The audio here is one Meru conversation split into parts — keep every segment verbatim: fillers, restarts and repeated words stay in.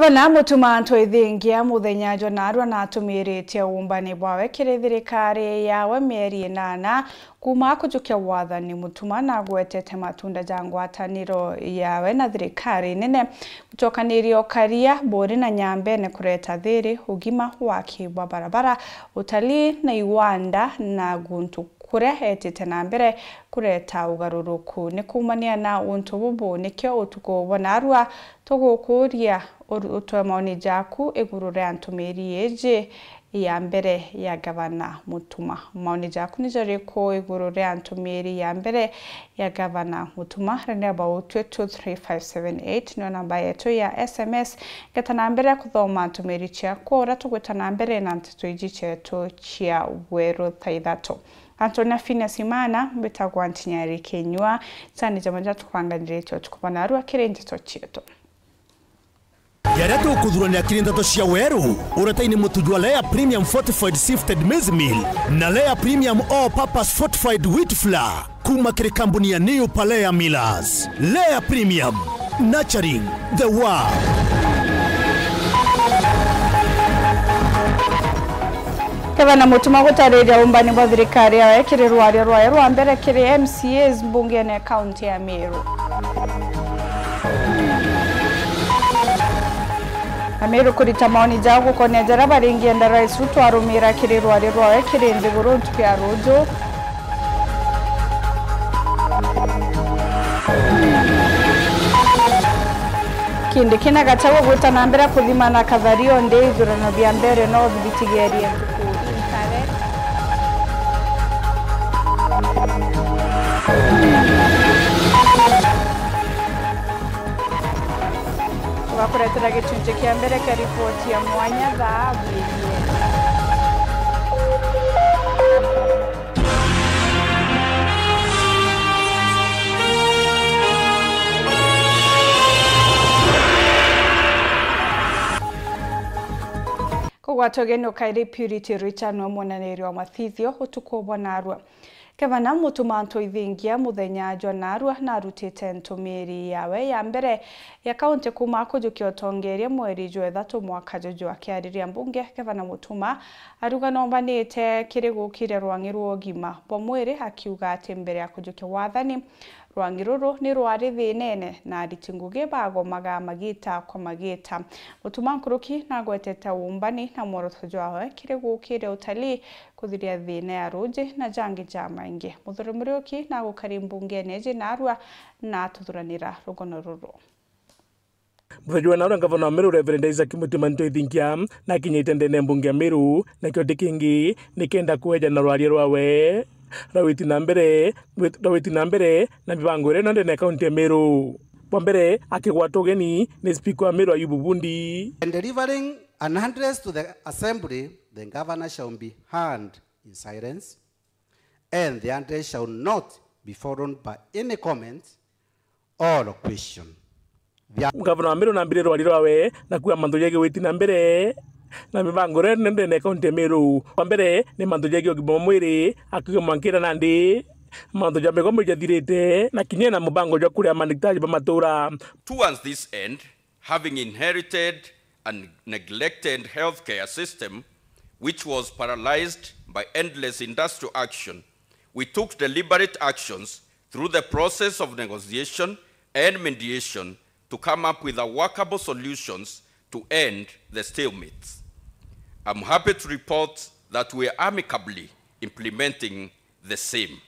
Bona Mutuma Ntoithingia muthenya jwa narua natumiritie uumbani bwawe kiri thirikari yawe mieri inana kuuma akujukia wathani. Mutuma nagwetete matunda ja ngwataniro yawe na thirikari nene, gucokaniria ukaria buri na nyambene kureta thiri, ugima, waki bwa barabara, utalii na iwanda na guntu kuria etite na mbere kureta ugaruruku. Ni kuumania na untu bubu nikio utuku bwa narua tugukuria ur-, utwe maoni jaku iguru ria ntumiri iji ya mbere ya Gavana Mutuma. Maoni jaku ni jariku iguru ria ntumiri ya mbere ya Gavana Mutuma? Rene about two three five seven eight niyo namba yetu ya S M S. Ngeta na mbere kuthoma ntumiri ciaku uria tugwita na mbere na nteto iji cietu cia weru thaa ithatu. Antonia Phineas Imana mbitagwa Ntinyari Kinyua. Tani jamwe ja tukubanganiritie utuku bwa narua kiri nteto cietu. Jaria tukuthurania kiri nteto cia weru, uretaini mutu jwa Lea Premium Fortified Sifted Maize Meal na Lea Premium All Purpose Fortified Wheat Flour kuuma kiri kambuni ya New Palea Millers. Lea Premium, nurturing the world. Gavana Mutuma gutariria uumbani bwa thirikari yawe kiri rwaria rwayo rwa mbere kiri M C As mbungene ya kaunti ya Meru. Ameru kurita maoni jao gukonia jaria baringienda Rais Ruto arumira kiri rwari rwawe kiri nthiguru ntuku ya ruju. Kindiki na Gachagua gwita na mbere kuthima na Kathario ndi ithurano bia mbere no bitigerie ntuku inkare. Tugakuretera gicunci kia mbere kia ripoti ya mwanya thaa bwiri. Kugwatwa ugeni ukairi Purity Richard niwe mwonaniri wa mathithio utuku bwa narua. Gavana Mutuma Ntoithingia muthenya jwa narua narutite ntumiri yawe ya mbere ya kaunti kuuma akujukia utongeria mweri jwa ithatu mwaka juju. Akiariria mbunge, Gavana Mutuma ariuga nombanite kiri gukire rwang'i rwa ugima bwa mwiri, akiuga ati mbere ya kujukia wathani, rwang'i ruru ni rwari thinene na ariti ngugi bagomaga magita kwa magita. Mutuma nkuruki nagwetete uumbani na mworoto jwawe kiri gukire utalii kuthiria thina ya ruji na jangi jamaingi. Muthuri Muriuki nagukari mbungene iji narua na atuthuranira rugono ruru. Muthenya jwa narua, ngavana wa Meru Reverend Isaac Mutuma Ntoithingia nakinyite ndene ya mbunge ya Meru, na kio ti kingi ni kenda kweja na rwaria rwawe rwa witi na mbere, rwa witi na mbere na mibango iria ino ndene ya kaunti ya Meru. Bwa mbere akigwata ugeni ni spika wa Meru Ayubu Bundi. And delivering an address to the assembly, the governor shall be heard in silence, and the address shall not be followed by any comment or question. Ngavana wa Meru nambire rwari rwawe na kuuga mantu jegie witi na mbere na mibango iria iri ndene ya kaunti ya Meru. Wa mbere ni mantu jegie ugima bwa mwiri, akiuga mwankira nandi mantu ja migomo ijathirite na kinya na mubango jwa kuria mandagitari ba matura. Towards this end, having inherited a neglected healthcare system which was paralyzed by endless industrial action, we took deliberate actions through the process of negotiation and mediation to come up with a workable solutions to end the stalemates. I'm happy to report that we are amicably implementing the same.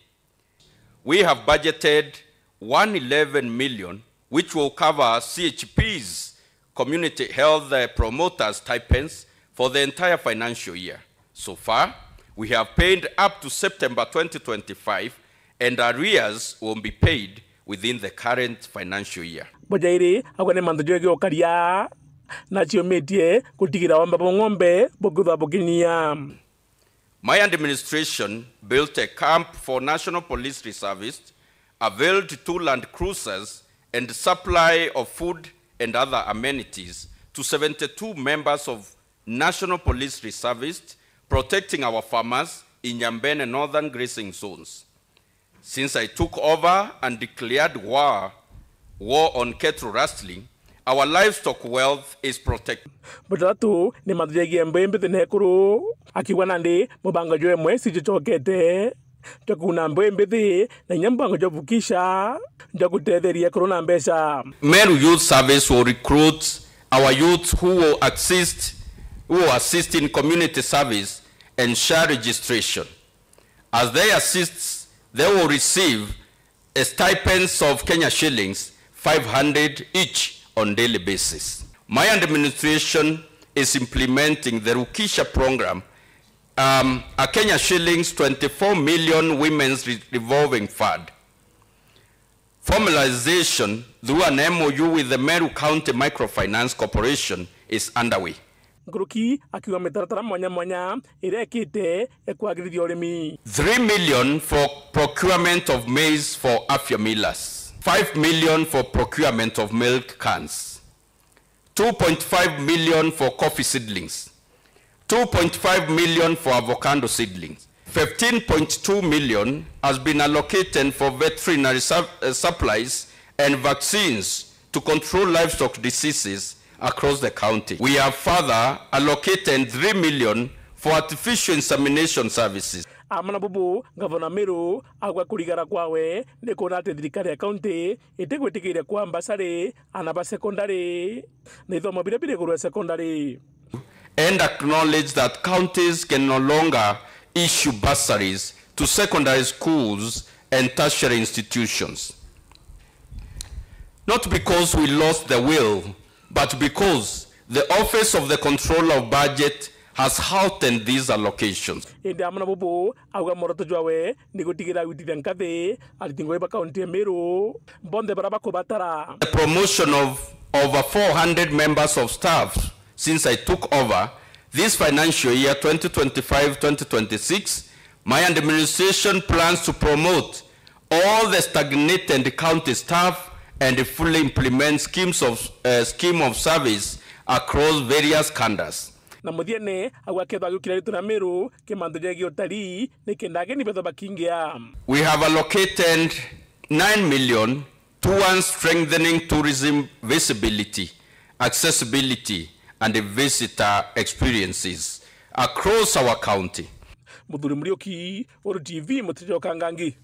We have budgeted one eleven million, which will cover C H Ps, community health, uh, promoters stipends, for the entire financial year. So far, we have paid up to September twenty twenty-five, and arrears will be paid within the current financial year. Bojairi agwe ni mantu jwegi ukaria na ciumitie gutigira wamba bwa ng'ombe bukithwa bukinyia. My administration built a camp for National Police Reservists, availed two Land Cruisers, and supply of food and other amenities to seventy-two members of National Police Reservists protecting our farmers in Nyambene Northern Grazing Zones. Since I took over and declared war, war on cattle rustling, Our livestock wealth is protected. Buthatu ni mantu jegie mbeu mbithi na ekuru, akiuga nandi mubango jwa M S jucokete jwa kuuna mbeu mbithi na inya mubango jwa Vukisha jwa gutetheria ekuru na mbeca. Meru Youth Service will recruit our youths who will assist, who will assist in community service and share registration. As they assist, they will receive a stipends of Kenya shillings five hundred each on daily basis. My administration is implementing the Vukisha program, um, a Kenya shillings twenty-four million women's re- revolving fund. Formalization through an M O U with the Meru County Microfinance Corporation is underway. Nkuruki akiuga mitaratara mwanya mwanya iria ekite ya kwagirithia urimi. Three million for procurement of maize for Afya Millers. Five million for procurement of milk cans. Two point five million for coffee seedlings. Two point five million for avocado seedlings. Fifteen point two million has been allocated for veterinary sup- uh, supplies and vaccines to control livestock diseases across the county. We have further allocated three million for artificial insemination services. Amwe na bubu, Ngavana Meru auga kurigara kwawe ni kuona ati thirikari ya kaunti itigwitikiria kwa mbasari ana ba sekondari na ithomo biria biri iguru ya sekondari. And acknowledge that counties can no longer issue bursaries to secondary schools and tertiary institutions. Not because we lost the will, but because the Office of the Controller of Budget has halted these allocations. Indi amwe na bubu, auga mworoto jwawe ni gutigira gwitithia nkathi ariti ngugi ba kaunti ya Meru bonthe baria bakubatara. The promotion of over four hundred members of staff since I took over this financial year twenty twenty-five twenty twenty-six, my administration plans to promote all the stagnated county staff and fully implement schemes of, uh, scheme of service across various cadres. Na muthiene, auga kethwa giukira ritu na Meru kimantu jegie utarii, nikenda ageni bethwa bakingia. We have allocated nine million towards strengthening tourism visibility, accessibility and visitor experiences across our county. Muthuri Muriuki, Uru T V, Mutiri wa Kangangi.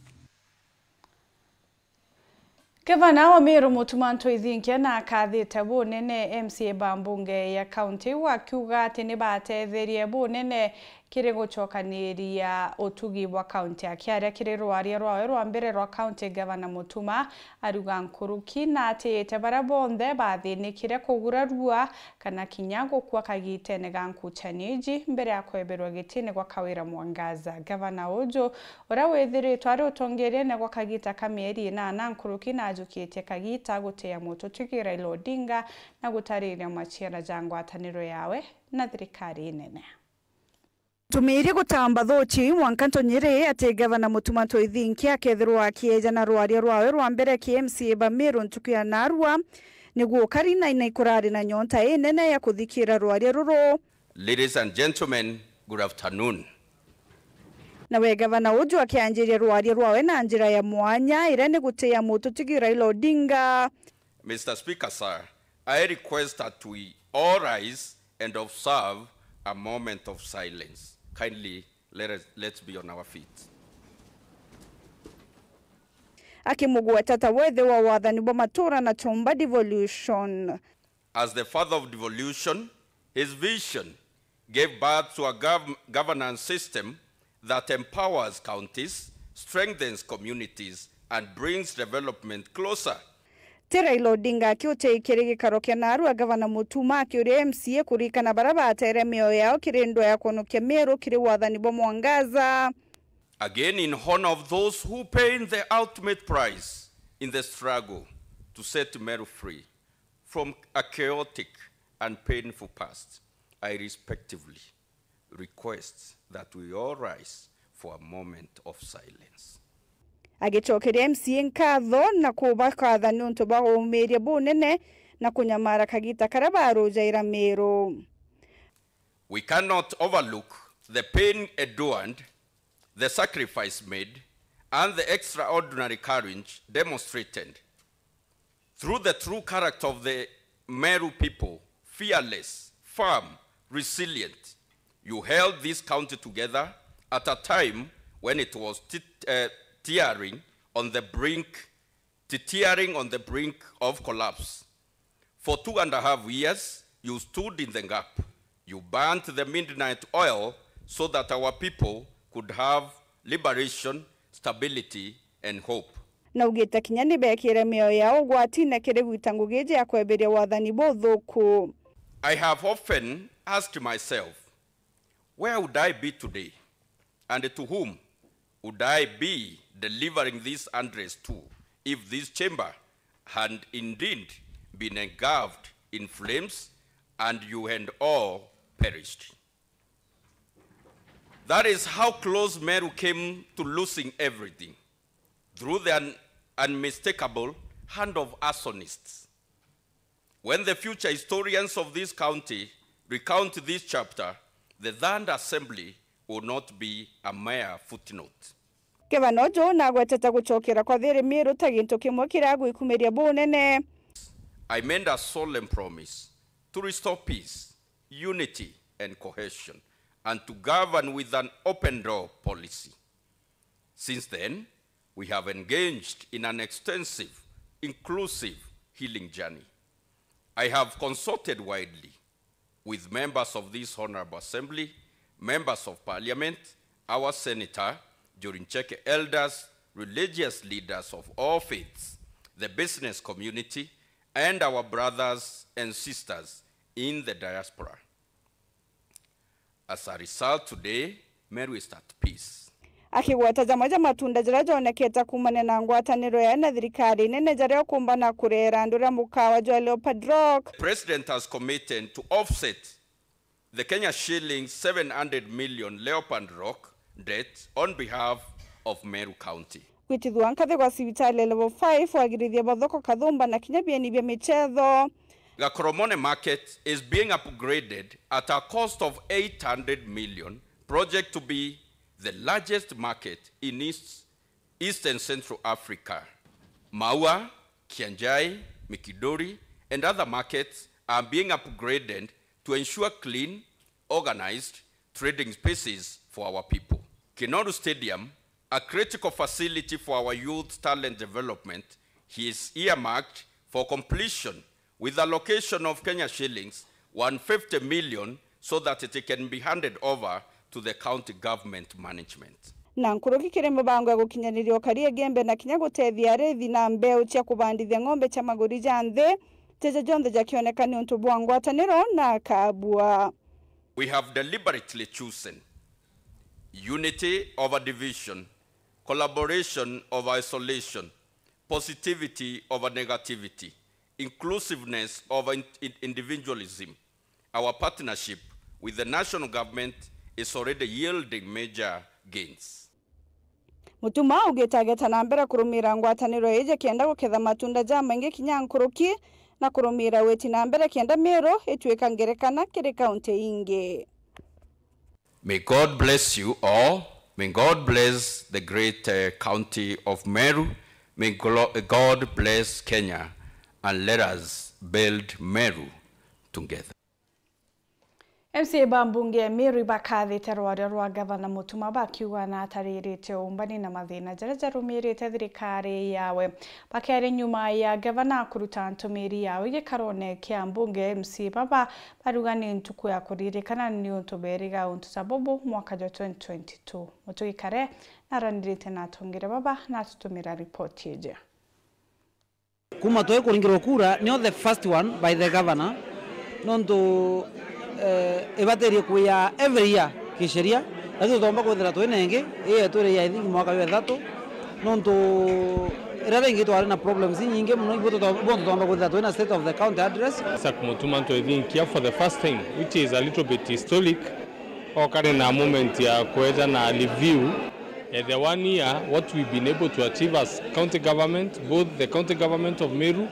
Gavana wa Meru Mutuma M'Ethingia na akathite bunene M C A ba mbunge ya kaunti iu akiuga ati ni batetherie bunene kiri gucokaniria utugi bwa kaunti. Akiaria kiri rwaria rwawe rwa mbere rwa kaunti, Gavana Mutuma aruga nkuruki na atite baria bonthe bathinikire kugurarua kana kinya gukua kagitene ga nkuchanio iji mbere ya kweberwa gitine gwa Kawira Mwangaza. Gavana uju uria withiritwe ari utongeriene gwa kagita ka mieri inana nkuruki, najukitie kagita gutia mututugi Raila Odinga na gutariria maciara ja ngwataniro yawe na thirikari inene. Tumiirie gutamba thuchi mwanka ntonyiri ati Gavana Mutuma M'Ethingia akethirwa akieja na rwaria rwawe rwa mbere ki M C A ba Meru ntuku ya narua, niguo ukari na ina ikurari na nyonta inene ya kuthikira rwaria ruru. Ladies and gentlemen, good afternoon. Nawe gavana uju akianjiria rwaria rwawe na njira ya mwanya, iria ni gutia mututugi Raila Odinga. Mister Speaker, sir, I request that we all rise and observe a moment of silence. Kindly let us, let's be on our feet. Akimugweta ta wethe wa wathani bwa matura na chomba devolution. As the father of devolution, his vision gave birth to a gov- governance system that empowers counties, strengthens communities, and brings development closer. Ti Raila Odinga akiutia kiri gikaro kia narua, Gavana Mutuma akiuria M C A kuririkana baria batere mioyo yao kiri ndua ya kwonokia Meru kiri wathani bwa Mwangaza. Again, in honor of those who paid the ultimate price in the struggle to set Meru free from a chaotic and painful past, I respectively request that we all rise for a moment of silence. Agicokeria M C A nkatho na kubakatha niuntu bwa uumiria bunene na kunyamara kagita karia barujaira Meru. We cannot overlook the pain endured, the sacrifice made, and the extraordinary courage demonstrated through the true character of the Meru people, fearless, firm, resilient. You held this county together at a time when it was tit-, uh, teetering on the brink, teetering on the brink of collapse. For two and a half years, you stood in the gap. You burnt the midnight oil so that our people could have liberation, stability, and hope. Naugite kinya ni bekire mioyo yao ugwatine kiri gwita ngugi iji ya kweberia wathani buthuku. I have often asked myself, where would I be today? And to whom would I be delivering this address to if this chamber had indeed been engulfed in flames and you had all perished? That is how close Meru came to losing everything through the un-, unmistakable hand of arsonists. When the future historians of this county recount this chapter, the third assembly will not be a mere footnote. Gavana uju nagwetete gucokera kwa Thiri Miru ta gintu kimwe kiria gwikumiria bunene. I made a solemn promise to restore peace, unity and cohesion, and to govern with an open door policy. Since then, we have engaged in an extensive, inclusive healing journey. I have consulted widely with members of this Honorable Assembly, members of Parliament, our Senator, Njuri Ncheke, elders, religious leaders of all faiths, the business community, and our brothers and sisters in the diaspora. As a result, today, Meru is at peace. Akigweta jamwe ja matunda jaria jonekete kuumania na ngwataniro yayo na thirikari nene, jaria ukumbana kureera andu ria mukawa jwa Leopard Rock. President has committed to offset the Kenya shillings seven hundred million Leopard Rock debt on behalf of Meru County. Gwitithua nkathi gwa cibitari ya level five, wagirithia bwa thoko Kathumba na kinya bieni bia michetho. Gakoromone Market is being upgraded at a cost of eight hundred million, project to be the largest market in East, East and Central Africa. Maua, Kianjai, Mikinduri, and other markets are being upgraded to ensure clean, organized trading spaces for our people. Kinoru Stadium, a critical facility for our youth talent development, is earmarked for completion with allocation of Kenya shillings one fifty million so that it can be handed over to the county government management. Na nkuruki kiri mibango ya gukinyaniria ukari Igembe na kinya gutethia arithi na mbeu cia kubandithia ng'ombe cia maguri ja nthi, jeja jonthe jakioneka niuntu bwa ngwataniro na Kabua. We have deliberately chosen unity over division, collaboration over isolation, positivity over negativity, inclusiveness over in-, in-, individualism. Our partnership with the national government is already yielding major gains. Mutuma augite ageta na mbere kurumira ngwataniro iji kenda guketha matunda jamaingi kinya nkuruki na kurumira witi na mbere kenda Meru ituika ngerekana kiri kaunti ingi. May God bless you all. May God bless the great, uh, county of Meru. May glo-, God bless Kenya, and let us build Meru together. M C A ba mbunge ya Meru ibakathite rwaria rwa gavana Mutuma bakiuga na ataririte umbani na mathina jaria jarumirite thirikari yawe. Bakiaria nyuma ya gavana kuruta ntumiri yawe gikarone kia mbunge, M C A baba baruga ni ntuku ya kuririkana niuntu beriga untu ta bubu mwaka jwa twenty twenty-two. Mutugi Kare naranirite na atongere baba na atutumira ripoti iji. Kuma twe kuringirwa kura, nio the first one by the governor, nontu, eh, ibatirie kuya every year kisheria, lakini tutomba kwithira twina ingi, ii yetu iri ya, I think, mwaka jwa ithatu, nontu iria ringi twari na problems inyingi muno, ibo tuto-, ibo tutomba kwithira twina state of the county address. Isaac Mutuma, I think, here for the first time, which is a little bit historic, okare na moment ya kweta na review, eh, the one year, what we've been able to achieve as county government, both the county government of Meru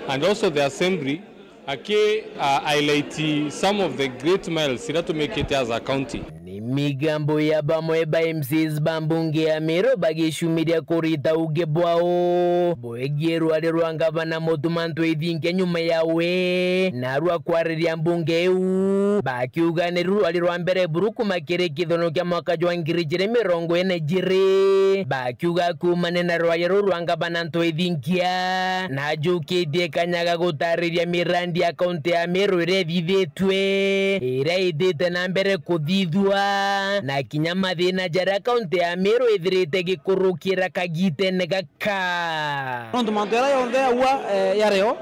and also the assembly, aki, uh, highlight some of the great miles iria tumikite as a county. Ni Migambo ya bamwe ba M Cs ba mbunge ya Meru bagicumiria kurita uge bwao bwegie rwari rwa ngavana Mutuma M'Ethingia nyuma yawe na rwa kwariria mbunge iu, bakiuga ni rwari rwa mbere buru kuma kiri kithono kia mwaka jwa ngiri ijiri mirongo ine jiri. Bakiuga kumania na rwari ruu rwa ngavana M'Ethingia, najukitie kanya ga gutariria mirandi ya kaunti ya Meru iria ithithitue, iria ithite na mbere kuthithua, na kinya mathina jaria kaunti ya Meru ithirite gikurukira kagitene gaka. Nontu mantu jaria jonthe aua, eh, ya reo,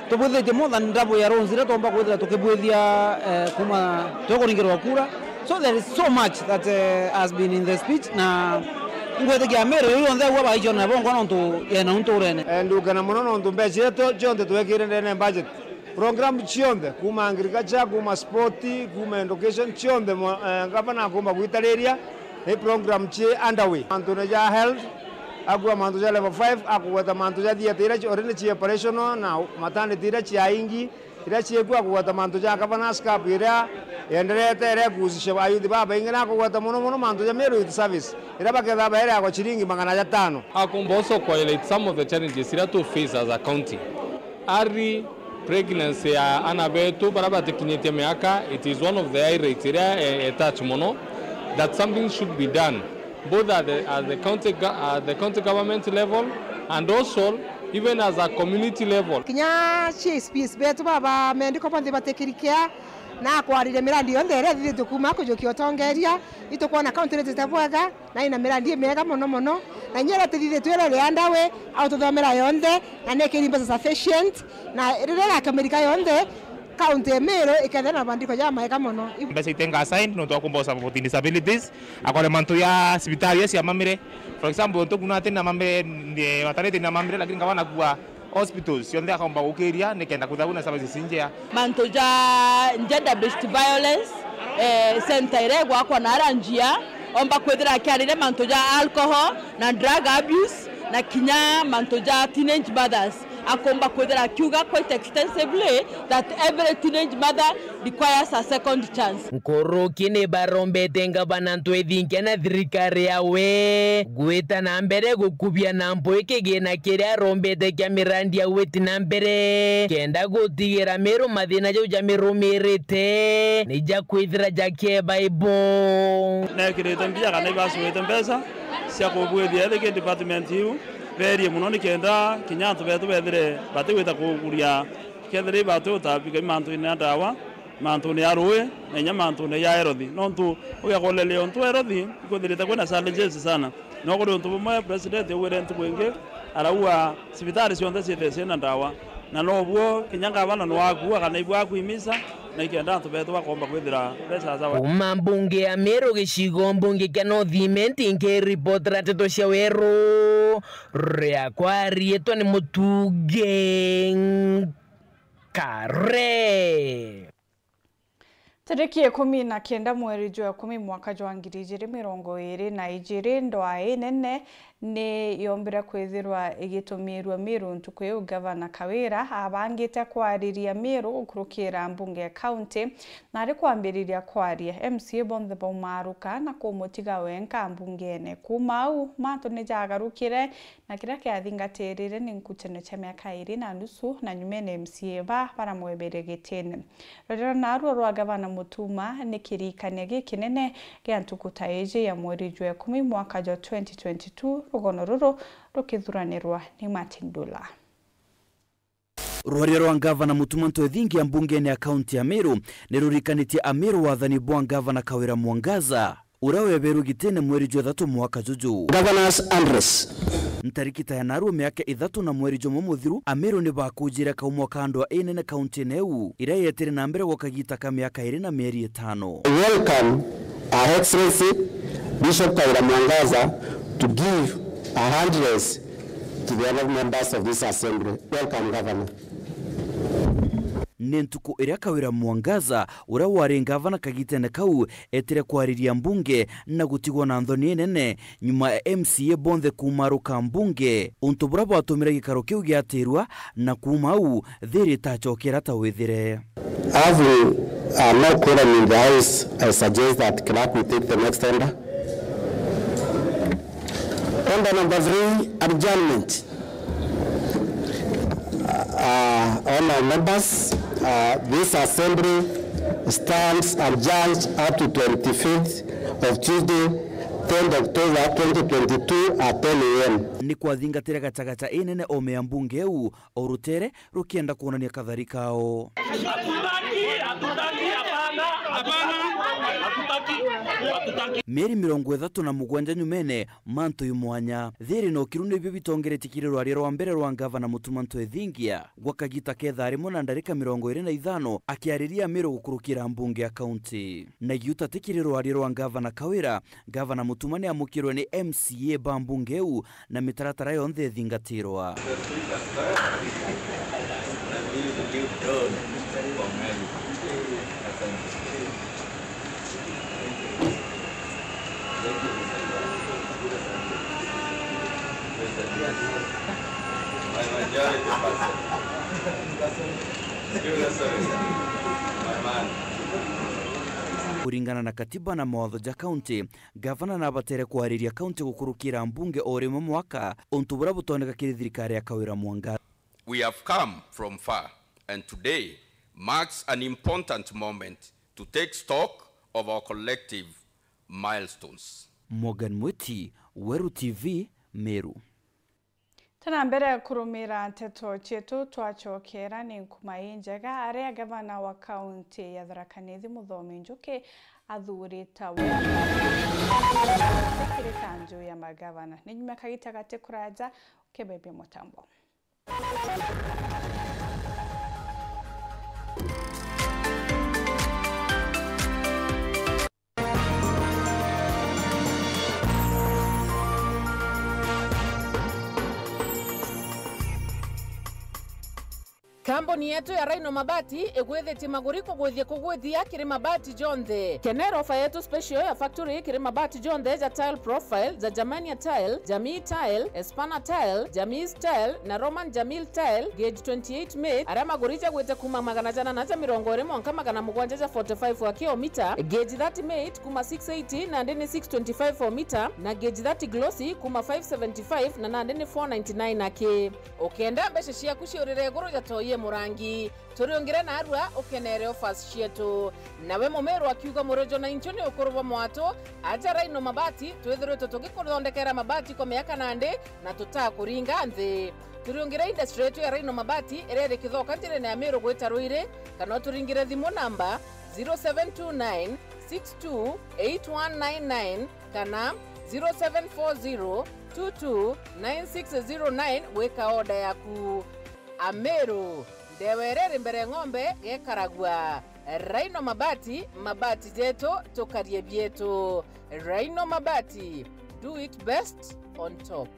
tubwithitie more than double ya roads iria twomba kwithira tukibwithia, eh, kuma twikuringirwa kura. So there is so much that, eh, has been in the speech, na ngwitikia Meru iu yonthe aua baichona bongwa nontu yena unturene. Eh, ndukena mono nontu mbeca iria tu-, cionthe twekire ndene budget. Program cionthe, kuma agriculture, kuma sport, kuma education, cionthe mo-, eh, ngavana akumba gwitariria, ni program ci underway. Mantune ja health, akua mantu ja level five, akugweta mantu ja theatre iria ci-, already ci operational, na maternity iria cia ingi, iria ciekua, akugweta mantu ja governor's cup iria yenderete, iria ikuhusisha ayuthi babaingi, na akugweta mono mono mantu ja Meru Youth Service, iria baketha baereagwa ciringi magana jatano. Akumba also highlight some of the challenges iria tu face as a county. Early pregnancy ya ana betu baria batikinyitie miaka, it is one of the highlights iria, eh, e touch mono, that something should be done, both at the, at the county go-, at the county government level and also even as a community level. Kinya C S Ps betu baba maandiko bonthe batikirikia na kwariria mirandi yonthe iria ithithitue kuma kujukia utongeria, itukwona county nitite bwega. Na ina mirandi imiega mono mono, na inya iria tithithitue iria iri under way, au tuthomera yonthe, na ni ikiri mbeca sufficient, na riria irakamilika yonthe, county ya Meru ikethira na mabandiko jamaega mono. Mbeca itenga assign nontu wa kumba support disabilities, akore mantu ya cibitari ya cia mamire. For example, ntu kuna ati na mamire, ni maternity na mamire, lakini ngavana kua hospitals cionthe akomba gukiria nikenda kwithagwa na services injea. Mantu ja gender based violence, eh, center iria igwakwa na ara njia, omba kwithira akiariria mantu ja alcohol na drug abuse, na kinya mantu ja teenage mothers, akomba kwithira akiuga quite extensively that every teenage mother requires a second chance. Nkuruki ni barombete ngavana M'Ethingia na thirikari yawe gwita na mbere gukubia na mpwi kigina kiria arombete kia mirandi ya gwiti na mbere, kenda gutigira Meru mathina jau jamirumirite ni ja kwithira jakieba ibo. Nekirite mbia kana ibacurite mbeca cia kubwithia ethiki department iu berie mono, nikenda kinya antu betu bethire batigwita kuguria kethira ibatu utabika mantu-ini ya ndawa, mantune ya ruui, na inya mantune ya health. Nontu ugiakoreria untu health ikwithirite kwina challenges sana. No kuri untu bumwe president augire ntuku ingi, arauga cibitari cionthe ciithire ciina ndawa. Na nobuo kinya ngavana no akua kana ibua akuimisa, na ikenda antu betu bakomba kwithira be sawa sawa. Kuma mbunge ya Meru gicigo mbunge kia North Imenti, nkiripotera nteto cia weru, riakwa riitwa ni Mutugi Kare. Tariki ikumi na kenda mweri jwa ikumi mwaka jwa ngiri ijiri mirongo iri na ijiri, ndwaa inene ni yombire kwithirwa igitumirua Meru ntuku iu Gavana Kawira abangite kwariria Meru gukurukira mbunge ya kaunti, na ari kwambiriria kwaria, M C A bonthe baumaruka na kumutiga wenka mbungene. Kuma au, mantu ni jagarukire, na kiria kiathingatirire ni nkutano cia miaka iri na nusu, na nyumene M C A ba baramweberia gitine. Ruriro naruo rwa Gavana Mutuma ni kiririkania gikinene gia ntuku ta iji ya mweri jwa ikumi mwaka jwa twenty twenty-two, rugono ruru rukithuranirwa ni Martin Ndula. Rwaria rwa Ngavana Mutuma M'Ethingia mbungene ya kaunti ya Meru ni ruririkanitie Ameru wathani bwa Ngavana Kawira Mwangaza, uria weberwe gitine mweri jwa ithatu mwaka juju. Governor's address. Ntariki ta ya narua miaka ithatu na mweri jumwe muthiru, Ameru ni bakujire kaumwa ka ndwaa inene kauntine iu, iria yetire na mbere gwa kagita ka miaka iri na mieri itano. Welcome Her Excellency Bishop Kawira Mwangaza to give a address to the honorable members of this assembly. Welcome, Governor. Ni ntuku iria Kawira Mwangaza, uria wari ngavana kagitene kau, etire kwariria mbunge na gutigwa na nthoni inene nyuma ya M C A bonthe kuuma ruka mbunge, untu buria bwatumire gikaro kiu giatirwa, na kuuma au, thiri itacokera ta withire. Having, uh, no quorum in the House, I suggest that clerk will take the next order. Order number three, adjournment. Uh, honourable members, uh, this assembly stands adjourned up to twenty-fifth of Tuesday, tenth October twenty twenty-two at ten A M. Ni kwathingatire gachagacha inene ome ya mbunge iu, o rutere rukienda kwonania kathari kao. Hatutaki, hatutaki, hapana, hapana, hatutaki, hatutaki. Mieri mirongo ithatu na mugwanja nyumene, mantu i mwanya, thiri na ukiru nibio bitongeretie kiriro aria rwa mbere rwa ngavana Mutuma M'Ethingia gwa kagita ka ithaa rimwe na ndarika mirongo iri na ithano, akiariria Amiru gukurukira mbunge ya kaunti. Na giuta ti kiriro aria rwa ngavana Kawira, Gavana Mutuma ni amukirwe ni M C A ba mbunge iu na mitaratara yonthe ithingatirwa. Kuringana na katiba na mawatho ja kaunti, Gavana nabatere kwariria kaunti gukurukira mbunge o rimwe mwaka, untu buria butoneka kiri thirikari ya Kawira Mwangaza. We have come from far, and today marks an important moment to take stock of our collective milestones. Morgan Mwiti, Weru T V, Meru. Tena mbere kurumira nteto cietu, twacokera ni nkuma injega aria gavana wa kaunti ya Tharaka Nithi Muthomi Njuki athurita we kiri kanju ya magavana. Ni nyuma kagita gati kuraja ukebebia mutambo. Kambuni yetu ya Rhino Mabati igwithitie maguri kugwithia kugwithia kiri mabati jonthe. Kenera ofa yetu special ya factory kiri mabati jonthe ja Tile Profile, ja Germania Tile, Jamii Tile, Espana Tile, Jamii Tile na Roman Jamil Tile, gauge twenty-eight mate, aria maguri jagwite kuma magana jana na ja mirongo iri mwanka magana mugwanja ja forty-five wa kilomita, gauge thirty mate kuma six eighty nandi ni six twenty-five o mita, na gauge thirty glossy kuma five seventy-five na nandi ni four ninety-nine aki. Ukenda mbeca ciaku ciurire iguru ja toi e murangi, turiungire narua ukenere offers cietu. Nawe mumiru akiuga murejo na inchu ni ukuru bwa mwatu, aja Rhino Mabati, twithirwitwe tugikuthondekera mabati kwa miaka nandi na tutakuringa nthi. Turiungire industry yetu ya Rhino Mabati iria iri Kithoka njirene ya Meru gwita Ruiri, kana uturingire thimu namba zero seven two nine six two eight one nine nine kana zero seven four zero two two nine six zero nine gwika order yaku. Ameru, ndewa iria iri mbere ng'ombe gekaragua. Rhino Mabati, mabati jetu, tukarie bietu. Rhino Mabati, do it best on top.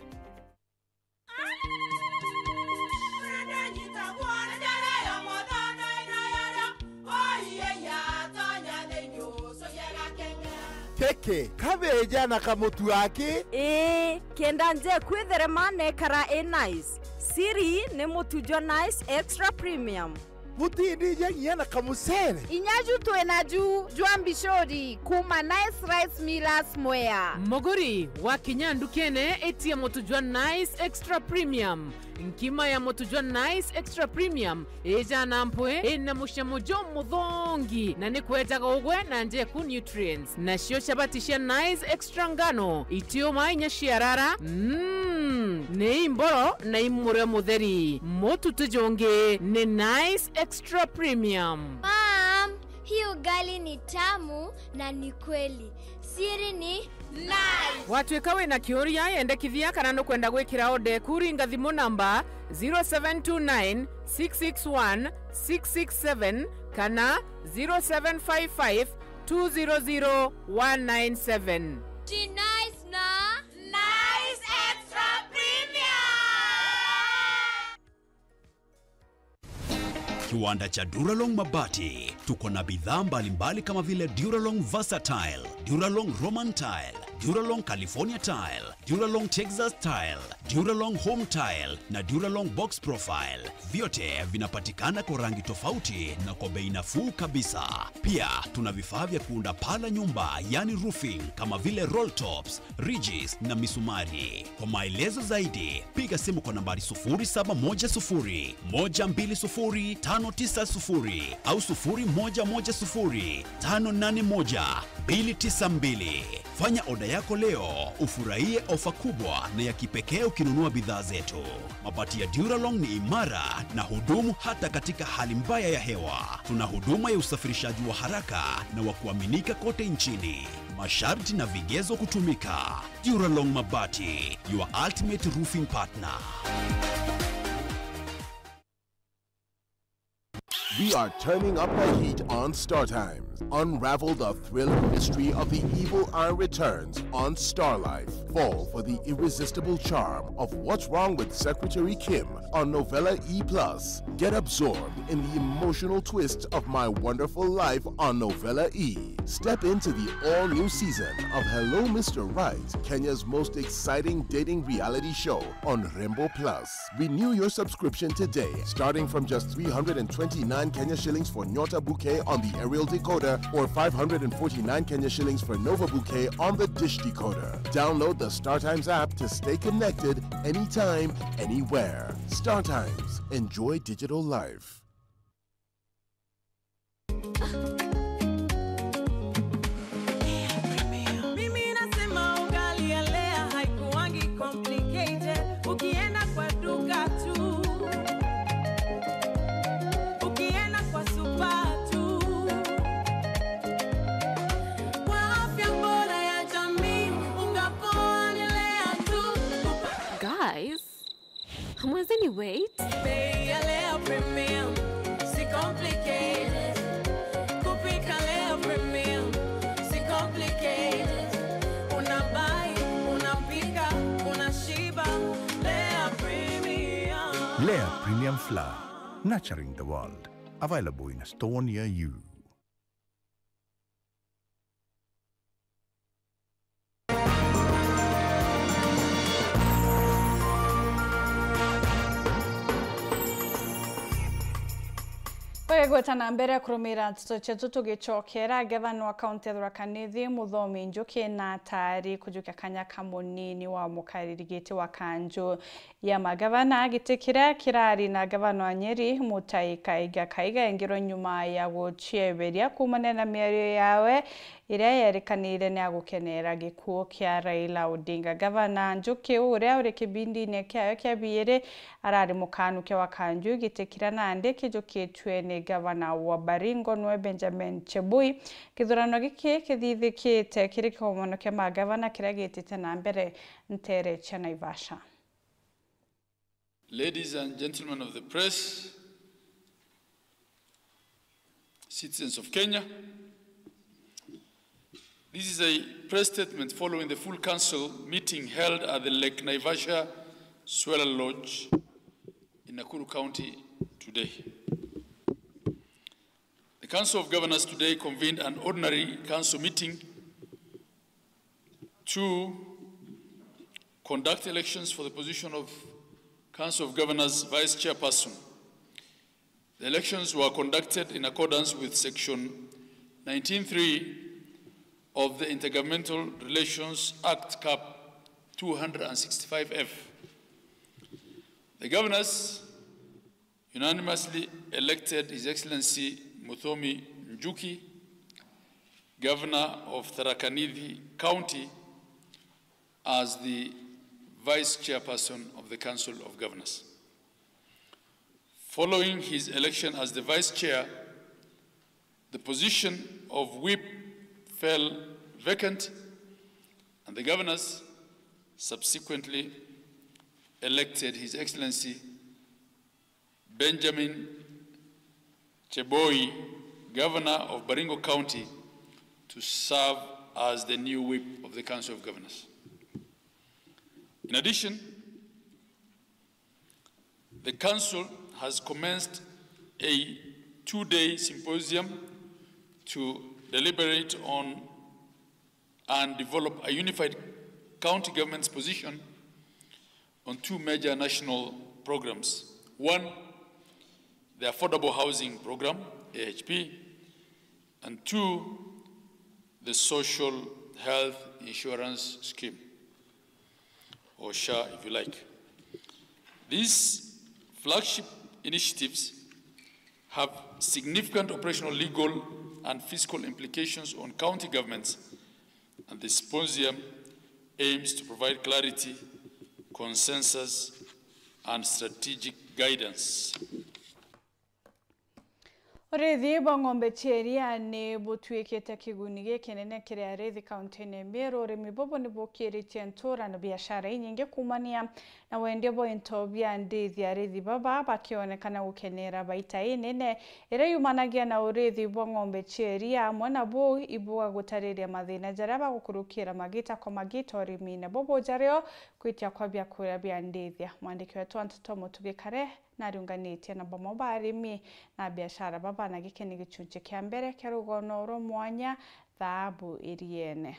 Keke, kabeja na kamutu aki. Ii, kenda nje kwitherema nekara i nice. Siri ni mutu jwa Nice Extra Premium. Butindijia nginya na kamucere. Inya ju twina ju jwa mbicuri kuma Nice Rice Millers Mwea. Muguri, wakinya ndukene, itia mutu jwa Nice Extra Premium. Nkima ya mutu jwa Nice Extra Premium ijana mpwi, ina mucamo jumuthongi, na ni kwejaga ugwe na njeku nutrients. Nacio chabati cia Nice Extra ngano, itiuma inya ciarara. Mm, ni imboro na imurio mutheri. Mutu ti jungi, ni Nice Extra Premium. Mom, hii ugali ni tamu na ni kweli. Siri ni Nice. Watuika wina kiuria, yendekithia kana nukwenda gwikira order eku, ringa thimu namba zero seven two nine six six one six six seven kana zero seven five five two zero zero one nine seven. Ti Nice na Nice Extra Premium. Kiwanda cha Duralong Mabati. Tuko na bidhaa mbalimbali kama vile Duralong Versatile, Duralong Roman Tile, Duralong California Tile, Duralong Texas Tile, Duralong Home Tile na Duralong Box Profile. Vyote vinapatikana kwa rangi tofauti na kwa bei nafuu kabisa. Pia tuna vifaa vya kuunda paa la nyumba, yani roofing, kama vile roll tops, ridges na misumari. Kwa maelezo zaidi, piga simu kwa nambari sufuri saba moja sufuri, moja mbili sufuri, tano tisa sufuri au sufuri moja moja sufuri, tano nane moja, mbili tisa mbili. Fanya oda yako leo, ufurahie ofa kubwa na ya kipekee ukinunua bidhaa zetu. Mabati ya Duralong ni imara na hudumu hata katika hali mbaya ya hewa. Tuna huduma ya usafirishaji wa haraka na wa kuaminika kote nchini. Masharti na vigezo kutumika. Duralong Mabati, your ultimate roofing partner. We are turning up the heat on Star Times. Unravel the thriller mystery of the evil eye returns on Star Life. Fall for the irresistible charm of What's Wrong with Secretary Kim on Novella E plus. Get absorbed in the emotional twists of My Wonderful Life on Novella E. Step into the all-new season of Hello Mister Right, Kenya's most exciting dating reality show on Rembo Plus. Renew your subscription today, starting from just three hundred and twenty-nine Kenya shillings for Nyota Bouquet on the aerial decoder or five hundred and forty-nine Kenya shillings for Nova Bouquet on the dish decoder. Download the StarTimes app to stay connected anytime, anywhere. StarTimes. Enjoy digital life. Mimi nasema ugali ya Lea haikuwangi complicated. Ukienda kwa duka tu, ukienda kwa supa tu, kwa afya bora ya jamii, unga poa ni Lea tu. Guys, hamwezi ni wait? Bei ya Lea Premium, si complicated. Kupika Lea Premium, si complicated. Unabai, unapika, unashiba. Lea Premium. Lea Premium Flour, nurturing the world. Available in a store near you. Tugigweta na mbere kurumira nteto cietu, tugicokera, ngavana wa kaunti ya Tharaka Nithi, Muthomi Njuki, na atari kujukia kanya ka munini wa mukariri giti wa kanju ya magavana, giti kiria kirari na ngavana wa Nyeri, Mutahi Kahiga. Kahiga engirwe nyuma ya gucieberia kuumania na miario yawe iria yeerikanire ni ya gukenera gikuu kia Raila Odinga. Ngavana Njuki, uria uri kibindine kiawe kia biiri, arari mukanukia wa kanju giti kiria nandi kijukitue ni ngavana wa Baringo, niwe Benjamin Chebui. Kithurano giki kithithikite kiri kikomono kia magavana kiria gitite na mbere nteere cia Naivasha. Ladies and gentlemen of the press, citizens of Kenya, this is a press statement following the full council meeting held at the Lake Naivasha Swela Lodge in Nakuru County today. The Council of Governors today convened an ordinary council meeting to conduct elections for the position of Council of Governors Vice Chairperson. The elections were conducted in accordance with Section nineteen three of the Intergovernmental Relations Act, Cap two hundred and sixty-five F. The governors unanimously elected His Excellency Muthomi Njuki, Governor of Tharaka Nithi County, as the Vice Chairperson of the Council of Governors. Following his election as the Vice Chair, the position of Whip fell vacant, and the governors subsequently elected His Excellency Benjamin Cheboi, Governor of Baringo County, to serve as the new Whip of the Council of Governors. In addition, the Council has commenced A two-day symposium to deliberate on and develop a unified county government's position on two major national programs. One, the Affordable Housing Program, A H P, and two, the Social Health Insurance Scheme, or SHA if you like. These flagship initiatives have significant operational, legal, and fiscal implications on county governments, and the symposium aims to provide clarity, consensus, and strategic guidance. Urithi bwa ng'ombe cia iria ni butuikite kiguni gikinene kiri arithi kaunti-ini ya Meru. Urimi bubu ni bukiritie ntura na biashara inyingi kuumania na wendia bwa into bia ndithi, arithi baba bakionekana gukenera baita inene iria yumanagia na urithi bwa ng'ombe cia iria. Amwe na buu, ibuga gutariria mathina jaria bagukurukira magita kwa magita urimine bubu jario kwitia kwa biakuria bia ndithia. Mwandiki wetu wa nteto Mutugi Kare nariunganitie na bamwe ba arimi na biashara baba na giki ni gichunchi kia mbere kia rugono rwa mwanya Thaabu Iriene.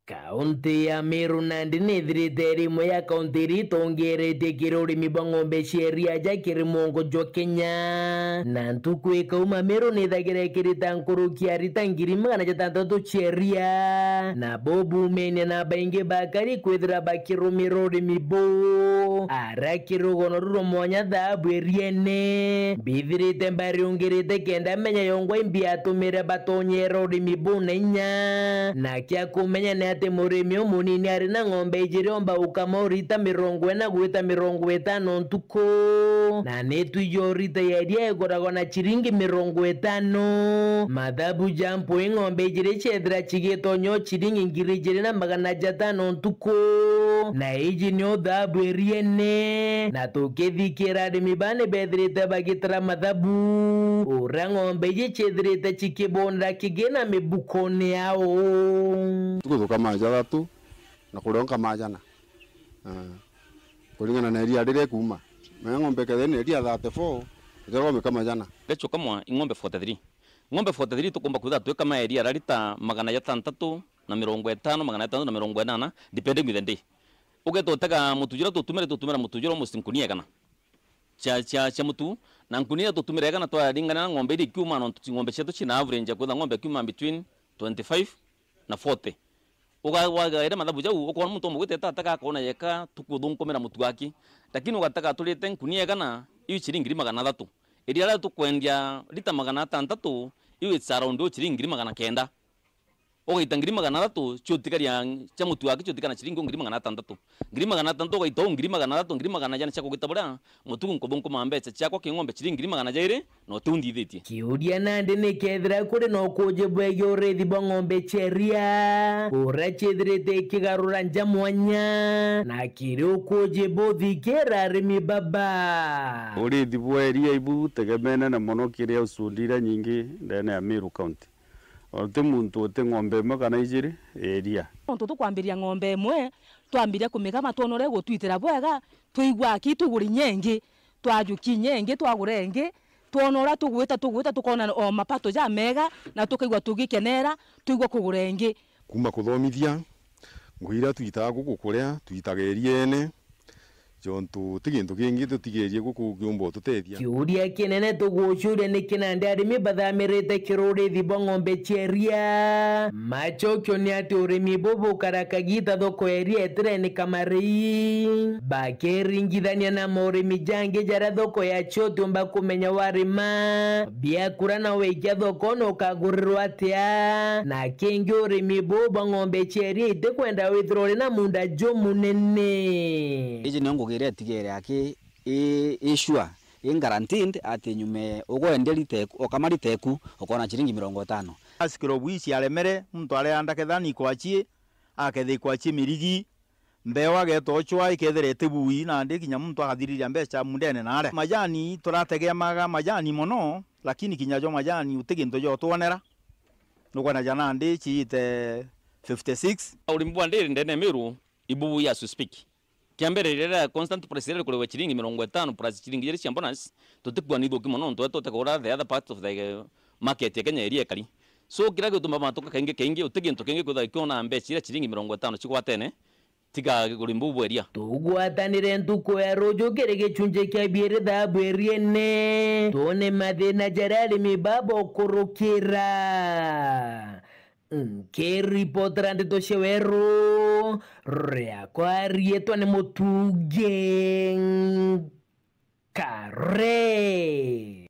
Kaunti ya Meru nandi nithirite iri imwe ya kaunti iria itongeretie kiri urimi bwa ng'ombe cia iria ja kiri mwongo jwa Kenya. Na ntuku ikauma Meru nithagira ikirita nkuruki ya rita ngiri magana jatantatu cia iria. Nabo bumenia na baingi bakari kwithira bakirumira urimi buu. Aria kiri rugono ruru rwa mwanya Thaabu Iriene, mbithirite mbariungirite kenda menya yongwa imbi atumire batonyera urimi buu na inya. Na kia kumenya ni ati murimi umunini ari na ng'ombe ijiri omba gukama o rita mirongo ina gwita mirongo itano ntuku. Na ni twiji o rita ya iria iguragwa na ciringi mirongo itano. Mathabu ja mpwi ng'ombe ijiri ciethira cigitonya o ciringi ngiri ijiri na magana jatano ntuku. Na iji nio Thaabu Iriene. Na tukithikira arimi baa ni bethirite bagitara mathabu uria ng'ombe iji ciethirite cikibonera kigina mibukone yao. Tuku tukama jathatu na kuria nkama jana. Ah. Kuringana na iria riria ikuuma. Menya ng'ombe kethira ni iria thirty-four, ikarwa mikama jana. Recho kamwa ing'ombe forty-three. Ng'ombe forty-three tukumba kwithira twikama iria ria rita magana jatantatu na mirongo itano, magana jatantatu na mirongo inana, depending with the day. Ugeta utega mutu juria tutumire, tutumira mutu juria almost nkunia igana cia, cia, cia mutu, na nkunia iria tutumire igana twaringana na ng'ombe iria ikiuma, nontu ng'ombe cietu cina average ya kwitha ng'ombe ikiuma between twenty-five na forty. Uga-, wagaire mathabu jau, ukoona muntu umwe gwitete atega akoona yeka tukuthunkumira mutu aki. Lakini ugatega aturite nkunia igana, iu ciringi ngiri magana athatu. Iria riria tukwendia rita magana atantatu, iu it's around o ciringi ngiri magana kenda. Ugaita ngiri magana athatu, ciutikaria cia mutu aki ciutikana ciringi o ngiri magana atantatu. Ngiri magana atantatu ugaita o ngiri magana athatu, ngiri magana jana cia kugita buria, mutuku nkuthunkuma mbeca ciakwa king'ombe ciringi ngiri magana jairi, na uti undithitie. Kiuria nandi ni kethira kuri na ukuji bwegie urithi bwa ng'ombe cia iria, uria ciithirite ikigarura nja mwanya, na kiri ukuji buthikira arimi baba. Urithi bwa iria ibu tegemene na mono kiri household iria nyingi ndene ya Meru County. Uti muntu uti ng'ombe imwe kana ijiri ya iria. Nontu tukwambiria ng'ombe imwe, twambiria kumikama twona uria igutwitira bwega, twigua aki tugure inya ingi, twajukia inya ingi, twagura ingi, twona uria tugwita, tugwita, tukona o mapato jamega, na tukaigua tugikenera, twigua kugura ingi. Kuuma kuthomithia, ngugi iria twitaga guku kuria, twitaga iriene, jontu ti gintu kingi tutigerie guku kiumba ututethia. Kiuria kinene tugucuria ni kinandi arimi bathamirite kiri urithi bwa ng'ombe cia iria. Macokio ni ati urimi bubu bukara kagita thoko ya iria itireni kamarei. Bakiringithania na maurimi jangi jaria thoko yacio utiumba kumenya warima biakura na wikia thoko na ukagurirwa atia. Na kingi urimi buu bwa ng'ombe cia iria itikwenda withirwa uri na munda jumunene. Iji nio ngugi iria itigere aki i, i sure, i guaranteed ati nyume ugwendia rita iku, ukama rita iku, ukona ciringi mirongo itano. Asikiro bwisi aremere, muntu areanda kethani kwacie, akethe kwacie mirigi, Mbeu agetocwa ikethira itibui, nandi kinya muntu akathiriria mbeca mundene naria. Majani turategemaga majani mono, lakini kinya jo majani uti gintu jotwonera. Nukwona ja nandi ciite fifty six. Urimi bwa ndiri ndene ya Meru ibubu as we speak. Kia mbere, riria constant price riria rikuriwa ciringi mirongo itano plus ciringi ijiri cia bonus, tutikua ni ithuki mono nontu wetu tukagura the other part of the market ya Kenya iria ikari. So, kiria gituma matuka kaingi kaingi, uti gintu kingi kwithira kiona mbeca iria ciringi mirongo itano cigwatene, tiga urimi buu bwa iria. Tugwatanire ntuku ya ruju kiri gicunji kia biiri thaa bwiriene, twone mathina jaria arimi babokurukira. Nkiripotera ndeto cia weru, riakwa riitwa ni Mutungi Kare.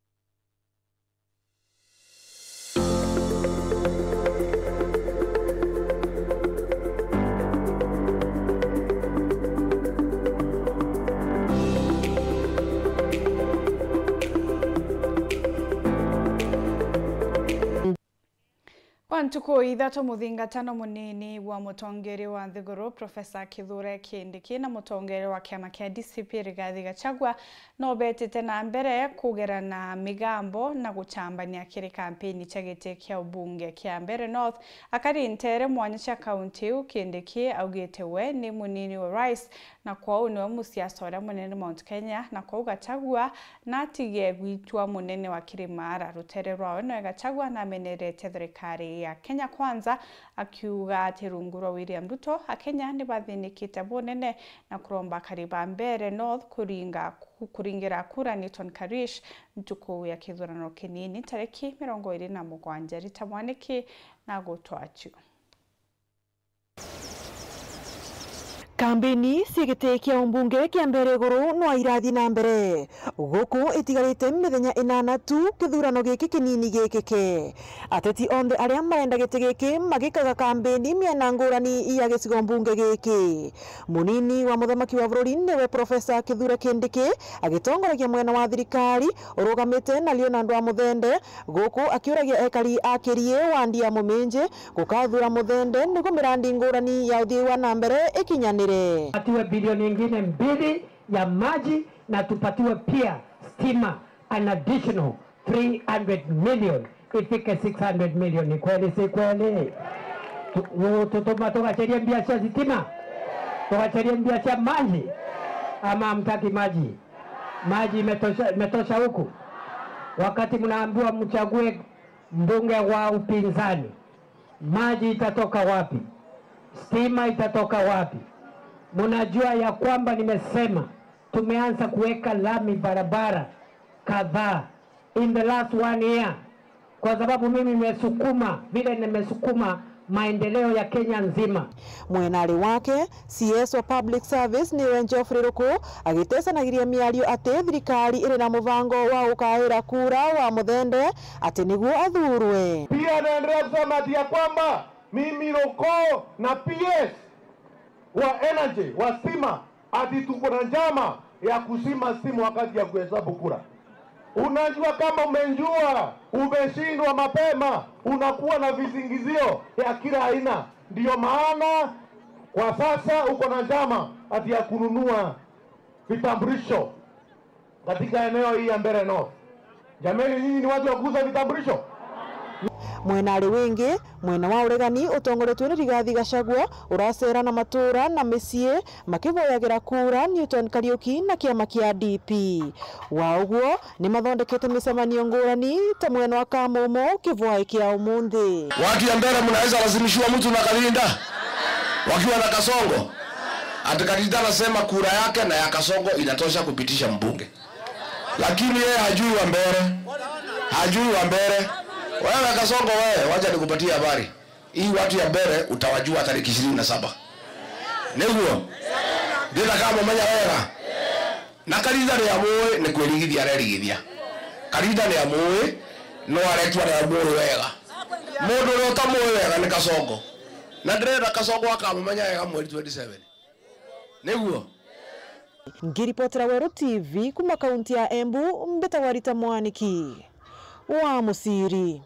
Kwa ntuku ithatu, muthingatano munini wa mutongeria wa nthiguru, Professor Kithure Kindiki, na mutongeria wa kiama kia D C P, Rigathi Gachagua, no betite na mbere kugerana migambo na guchambania kiri kampeni cia giti kia ubunge kia Mbeere North. Akari nteere mwanya cia kaunti iu, Kindiki augite we ni munini wa rais, na kwou niwe musiasa uria munene Mount Kenya, na kwou Gachagua natige gwitua munene wa Kirimara. Rutere rwawe noe Gachagua nameneretie thirikari ya Kenya Kwanza, akiuga ati rungu rwa William Ruto, Akenya ni bathinikite bunene, na kuromba akari ba Mbeere North kuringa, kuringira kura Newton Kariuki ntuku ya kithurano kinini tariki mirongo iri na mugwanja. Rita Mwaniki na gutwachu. Kambeni cia giti kia umbunge kia Mbeere Iguru no irathi na mbere. Guku itigarite mithenya inana tu kithurano giki kinini gikike. Ateti onthe aria marenda giti giki magikaga kambeni miena ngurani ya gicigo mbunge giki. Munini wa muthamaki wa bururi niwe Professor Kithure Kindiki agitongoragia mwena wa thirikari urugamite na Leonard wa Muthende, guku akiuragia ekari a Kirie wandi ya Muminji gukathura Muthende niguo mirandi ngurani ya uthii wa na mbere ikinyanire. Tupatiwe bilioni ingine mbili ya maji na tupatiwe pia stima, an additional three hundred million, ifike six hundred million. Ni kweli, si kweli? Tu-, tu-, tutuma tugacherie mbia cia sitima? Tugacherie mbia cia maji? Ama hamtaki maji? Maji imetosha, imetosha huku? Wakati mnaambiwa mchague mbunge wa upinzani, maji itatoka wapi? Stima itatoka wapi? Mnajua ya kwamba nimesema tumeanza kuweka lami barabara kadhaa in the last one year, kwa sababu mimi nimesukuma, vile nimesukuma maendeleo ya Kenya nzima. Mwenari wake, C S wa Public Service niwe Geoffrey Ruku, agitesanagiria miario ati thirikari iri na mubango wa gukaira kura wa Muthende ati niguo athurwe. Pia naendelea kusema ati ya kwamba mimi Ruku na P S wa energy, wa stima, ati tuko na njama ya kuzima simu wakati ya kuhesabu kura. Unajua, kama umejua umeshindwa mapema, unakuwa na visingizio ya kila aina. Ndio maana kwa sasa uko na njama ati ya kununua vitambulisho katika eneo hii ya Mbeere North. Jameni, nyinyi ni watu wa kuuza vitambulisho? Mwena ari wingi, mwena wa uregani utongoretue ni Rigathi Gachagua uracera na matura na micii makivoyagira kura Newton Kariuki na kiama kia D P. Wa uguo, ni mathondekete micemanio ngurani ta mwena wa Kamumu kivwai kia umunthi. Watu ya Mbeere, mnaweza lazimishiwa mtu na Kalinda wakiwa na Kasongo? Ati Kalinda anasema kura yake na ya Kasongo inatosha kupitisha mbunge. Lakini yeye hajui wa Mbeere. Hajui wa Mbeere. Wewe Kasongo wewe, wacha nikupatie habari. Hii watu ya Mbeere utawajua tariki ishirini na saba. Niguo? Ndina kama menya wega. Na Kalinda ni amui, ni kwirigithia arerigithia. Kalinda ni amui, no aretua na amui wega. Mundu uria utamui wega ni Kasongo. Na ndirenda Kasongo akamumenya wega mweri twenty-seven. Niguo? Ngiripotera Weru T V kuma kaunti ya Embu, mbitagwa Rita Mwaniki wa Musiri.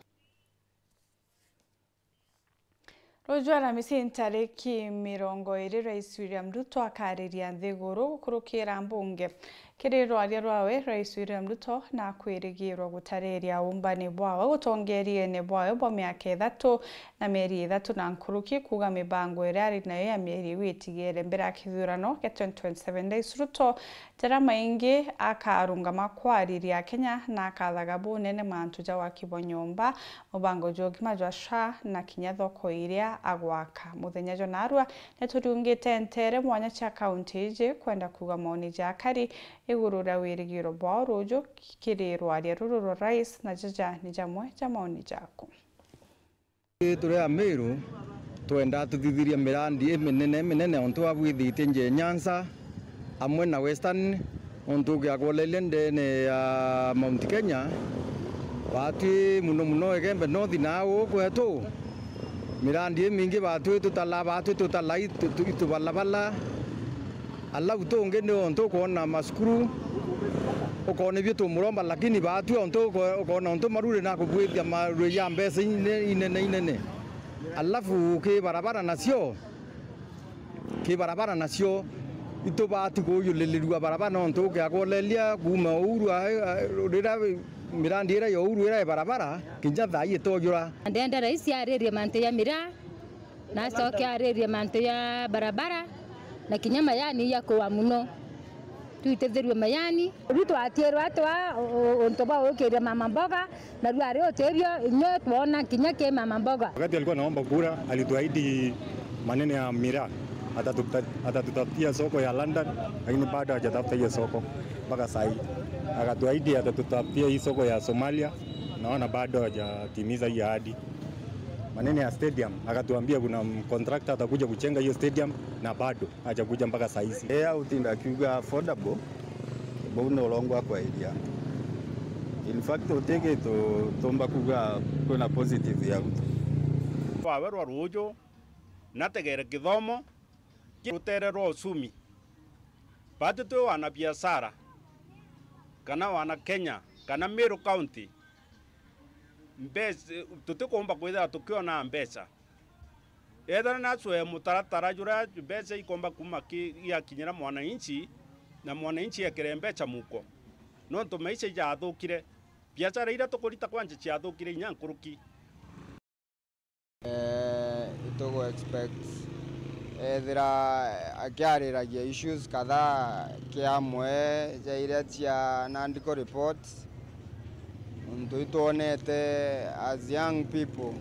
Ruju Aramisi ntariki mirongo iri, Rais William Ruto akariria nthiguru gukurukira mbunge. Kiri rwaria rwawe, Rais William Ruto nakwirigirwa gutariria uumbani bwawe utongeriene bwawe bwa miaka ithatu na mieri ithatu na nkuruki, kuuga mibango iria ari nayo ya mieri iu itigere mbere ya kithurano kia twenty twenty-seven. Rais Ruto jaria maingi akarungama kwariria Akenya na akathaga bunene mantu ja waki bwa nyomba, mubango jwa ugima jwa SHA na kinya thoko iria agwaka. Muthenya jwa narua, nituriungite ntere mwanya cia kaunti iji kwenda kuuga maoni ja akari iguru ria wirigiro bwao ruju kiri rwaria ruru rwa Rais, na jaja ni jamwe ja maoni jaku. Turi Amiru, twenda tuthithirie mirandi iminene minene, ontu abwithitie nje Nyanza, amwe na Western, ontu ukiakoleria ndene ya Mount Kenya, batwi muno muno Igembe North na au kwetu, mirandi imingi batwi tutala, batwi tutala itu-, itu-, itubalabala. Alau tungi ni ontu ukoona masukuru, ukoona ibio tumuromba, lakini baatwi ontu uko-, ukoona ontu marure na kubwithia marure ja mbeca ine-, inene inene. Alafu ki barabara nacio, ki barabara nacio, itubati kuyulirirua barabara nontu ukiakoleria kuuma Uhuru a-, a-, riria mirandi iria ya Uhuru iria i barabara, kinya thaa ii itojura. Ndenda rais aririe mantu ya miraa, na acoke aririe mantu ya barabara, na kinya mayani ijakuwa muno. Twitithirue mayani. Riu twatirwa twa u-, u-, untu bwa gukiria mama mboga, na riu ari utibio, inywe twona kinya ki mama mboga. Wakati alikuwa anaomba kura, alituahidi maneno ya miraa, atatuta-, atatutafutia soko ya London, lakini bado hajatafuta hiyo soko mpaka saa hii. Akatuahidi atatutafutia hii soko ya Somalia, naona bado hajatimiza hii ahadi. Maneno ya stadium, akatuambia kuna contractor atakuja kujenga hiyo stadium na bado hajakuja mpaka saa hizi. Ee, utinda akiuga affordable, bau ni urongwa kwa iria. In fact, uti kintu tumba kuuga kwina positive ya Ruto. Rwawe rwa ruuju, nategere kithomo kia rutere rwa uchumi. Batu twi wana biashara, kana wana Kenya, kana Meru County, mbeca, tutikumba kwithira tukionaa mbeca. Ethira nacwee mutaratara juria mbeca ikomba kuuma ki-, igakinyira mwananchi, na mwananchi ekire mbeca muko. Nontu maisha ijathukire, biashara iria tukurita kwanja ciathukire inya nkuruki. Eh, itugu expect ethira akiariragia issues kadhaa ki amwe ja iria cia Nandi ku report, nontu itwonete as young people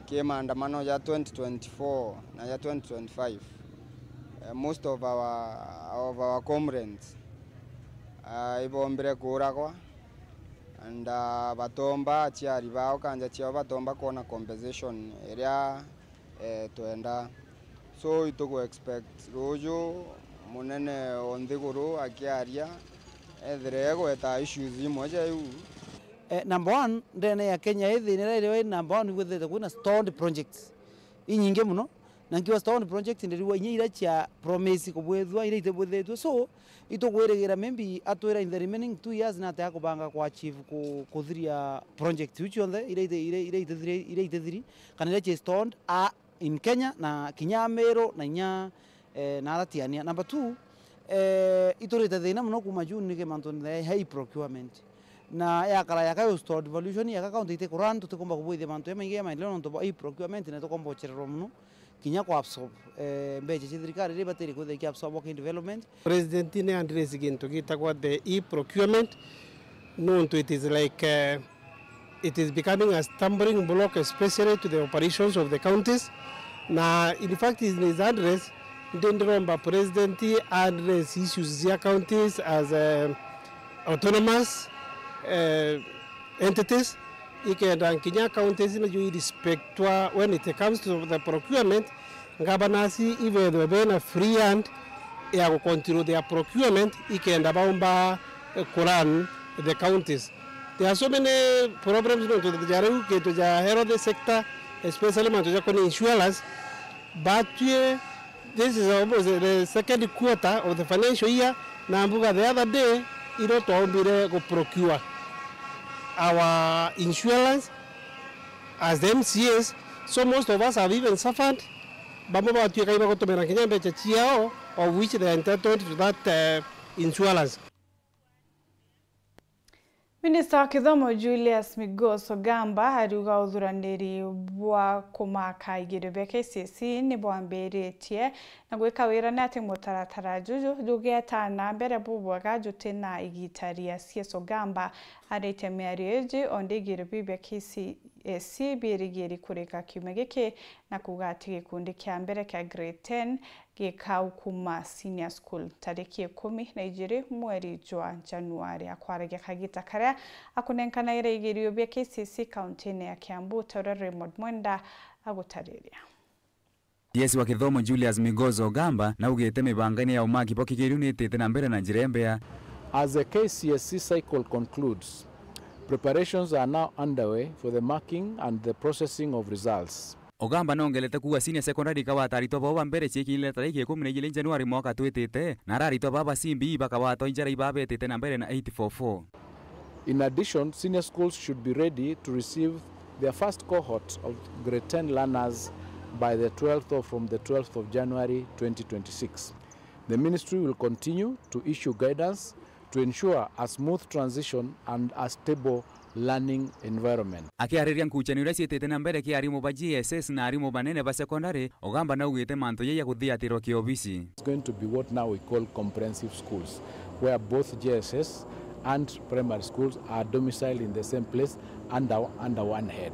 ki maandamano ja twenty twenty-four na ja twenty twenty-five. Eh, most of our, of our comrades, ah, ibombire kuuragwa. And, ah, batomba aciari bao kanja ciao batomba kwona compensation iria, eh, twenda. So, itugu expect ruuju munene o nthiguru akiaria, ethire egweta issues imwe ja iu. Eh, number one, ndene ya Kenya ii thina iria iri number one, igwithirite kwina stalled projects inyingi muno. Na nkiuga stalled project ndirigwa inya iria cia promise kubwithua, iria itibwithitue. So, itugwirigira maybe atwira in the remaining two years nate akubanga ku achieve ku-, kuthiria project iu cionthe, iria iti-, iria, iria itithiri, iria itithiri, kana iria ci stalled, a, in Kenya, na kinya Meru, na inya, eh, na ara Tiania. Number two, eh, iturite thina muno kuma June niki mantu he procurement. Na yakara yaka yo stalled devolution, yaka county itikurun, tutikumba kubwithia mantu jamaingi ya maendeleo nontu bwa i procurement, na tukomba guchererwa muno kinya ku absorb, eh, mbeca cia thirikari iria ibatiri kwithira iki absorb working development. President ni address gintu gitagwa the e-procurement, nontu it is like, eh, it is becoming a stumbling block, especially to the operations of the counties. Na in fact, in his address, ndi ndiromba president address issues cia counties as, eh, autonomous, eh, entities, ikenda nkinya counties naju irespectwa when it comes to the procurement. Governors ibethwe bena free hand ya gu control their procurement, ikenda baumba, eh, kurun the counties. There are so many problems nontu ja riu, kintu ja health sector, especially mantu ja kuni insurance, batwi, this is almost the second quarter of the financial year, na mbuga the other day, iro twaumbire gu procure our insurance as the M C As, So most of us have even suffered. Bamwe batwika ibagutumira kinya mbeca ciao, of which they are entitled to that, uh, insurance. Minista wa kithomo Julius Migos Ogamba ariuga uthuraniri bwa kumaka igerio bia K C S E ni bwambiritie na gwika wira ni ati mutaratara juju jugieta na mbere bubwega juti na igita ria C S Ogamba aritie miario iji, onde igerio biu bia K C S E biirigiri kurika kiumia giki na kuuga ati gikundi kia mbere kia grade ten gikau kuma senior school tariki ikumi na ijiri mweri jwa Januari. Akwaragia kagita karia akunenkanaira igerio bia K C S E kauntine ya Kiambu, ta uria Raymond Mwenda agutariria. C S wa kithomo Julius Migozo Ogamba naugite mibangaine ya umaki bwa kigerio ni itite na mbere na njira imbea. As the K C S E cycle concludes, preparations are now underway for the marking and the processing of results. Ogamba nongerete kuuga senior secondary ikawata aritwa bao ba mbere ciikinyire tariki ikumi na ijiri Januari mwaka twitite, na ara aritwa baa ba C B E bakawata o ijara ibaa betite na mbere na eight four four. In addition, senior schools should be ready to receive their first cohort of grade ten learners by the twelfth or from the twelfth of January twenty twenty-six. The ministry will continue to issue guidance to ensure a smooth transition and a stable learning environment. Akiariria nkucanio iria ciitite na mbere ki arimu ba G S S na arimu banene ba secondary, Ogamba naugite mantu jai jakuthiatirwa kiobisi. It's going to be what now we call comprehensive schools, where both G S S and primary schools are domiciled in the same place under, under one head.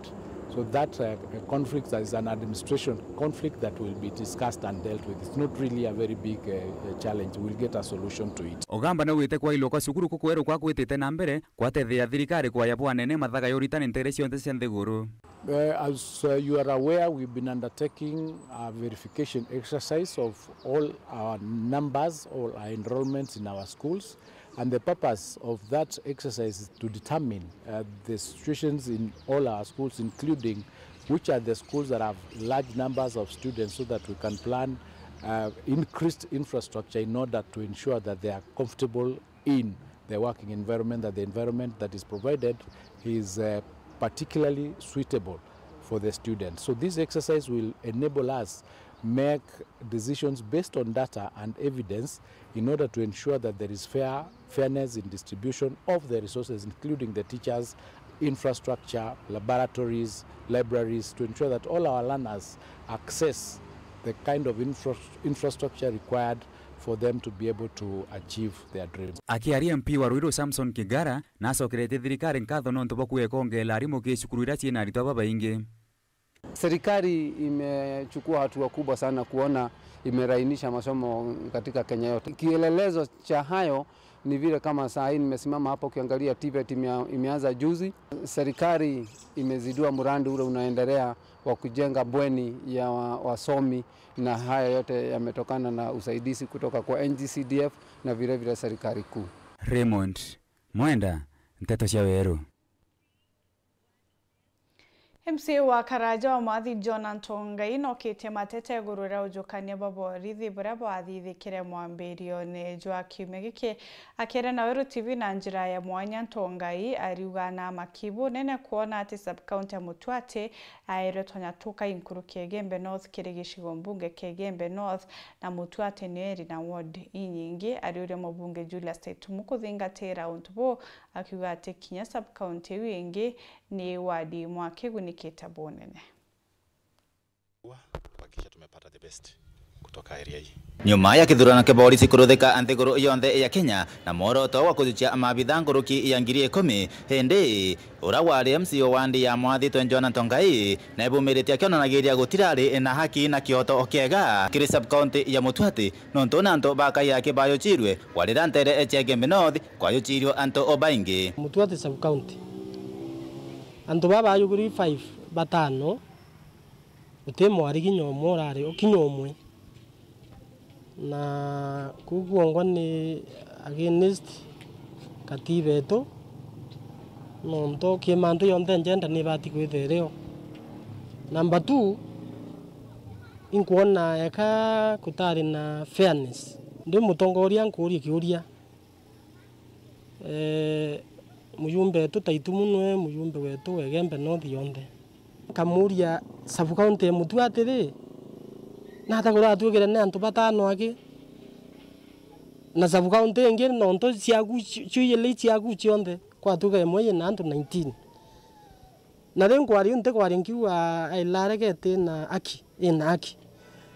So that, uh, conflict is an administration conflict that will be discussed and dealt with. It's not really a very big, uh, uh, challenge. We'll get a solution to it. Ogamba naugite kwailwa kwa cukuru kukwerukwa kwitite na mbere, kwatetheria thirikari kwaya bwanene mathaga ya uritani ntere cionthe cia nthiguru. Uh, as, uh, you are aware, we've been undertaking a verification exercise of all our numbers, all our enrollments in our schools, and the purpose of that exercise is to determine, uh, the situations in all our schools, including which are the schools that have large numbers of students, so that we can plan, uh, increased infrastructure in order to ensure that they are comfortable in the working environment, that the environment that is provided is, uh, particularly suitable for the students. So this exercise will enable us make decisions based on data and evidence in order to ensure that there is fair, fairness in distribution of the resources, including the teachers, infrastructure, laboratories, libraries, to ensure that all our learners access the kind of infra-, infrastructure required for them to be able to achieve their dreams. Akiaria M P wa Ruiru Samson Kigara nacokeretie thirikari nkatho nontu bwa kwega kwongeera arimu ki cukuru iria ciina aritwa babaingi. Serikali imechukua hatua kubwa sana kuona imerainisha masomo katika Kenya yote. Kielelezo cha hayo ni vile kama saa hii nimesimama hapo, ukiangalia TVET imea-, imeanza juzi. Serikali imezindua mradi ule unaendelea wa kujenga bweni ya wa-, wasomi, na haya yote yametokana na usaidizi kutoka kwa N G C D F na vile vile serikali kuu. Raymond Mwenda, Nteto cia Weru. M C A wa Karaja wa Mwathi John Ntongai nokitie mateta iguru ria ujukania bwa borithi buria bwathithikire mwambirione jwa kiumia giki. Akiaria na Weru T V na njira ya mwanya, Ntongai ariuga na amaki bunene kwona ati sub-county ya Mutuati aerwe twanya tukai nkuruki ya Igembe North kiri gicigo mbunge kia Igembe North, na Mutuati ni eri na ward inyingi. Ariuria mubunge Julius Taitumu kuthingatira untu buu, akiuga ati kinya sub-county iu ingi ni ward imwe akigunikite bunene. Kuhakikisha tumepata the best kutoka area hii. Nyuma ya kithurano kia borisi kuruthika nthiguru yonthe ya Kenya na mworoto wa kujukia maabitha nkuruki ya ngiri ikumi, indi ura wari M C A wa ward ya Mwathi Twenjwana Ntongai na ebumiritie akionanagiria gutirari na haki na kioto kiega kiri sub-county ya Mutuati, nontu ni antu ba Kaiyaki bayuchirwe, warira ntere cia Igembe North kwayuchirwe antu o baingi. Mutuati sub-county, antu baa bayugirwe five, batano, guti mwari kinya umwe urari, kinya umwe. Na kuu kwongwa ni against katiba yetu, nontu ki mantu yonthe njenda ni ibati kwithira irio. Number two, inkwona eka kutari na fairness. Ndi mutongoria nkuuria kiuria, eh, mujumbe wetu Taitumu nwe mujumbe wetu wa Igembe North yonthe. Nkamuuria sub county ya Mutua atiri, nata kuratuikire ni antu batano aki, na sub county ingi nontu ciaku ci-, cio iyili ciaku cionthe, kwatuika imwe yina antu nineteen. Na riu nkwaria, ntikwaria nkiuga, "Ai, laregete ina aki, ina aki."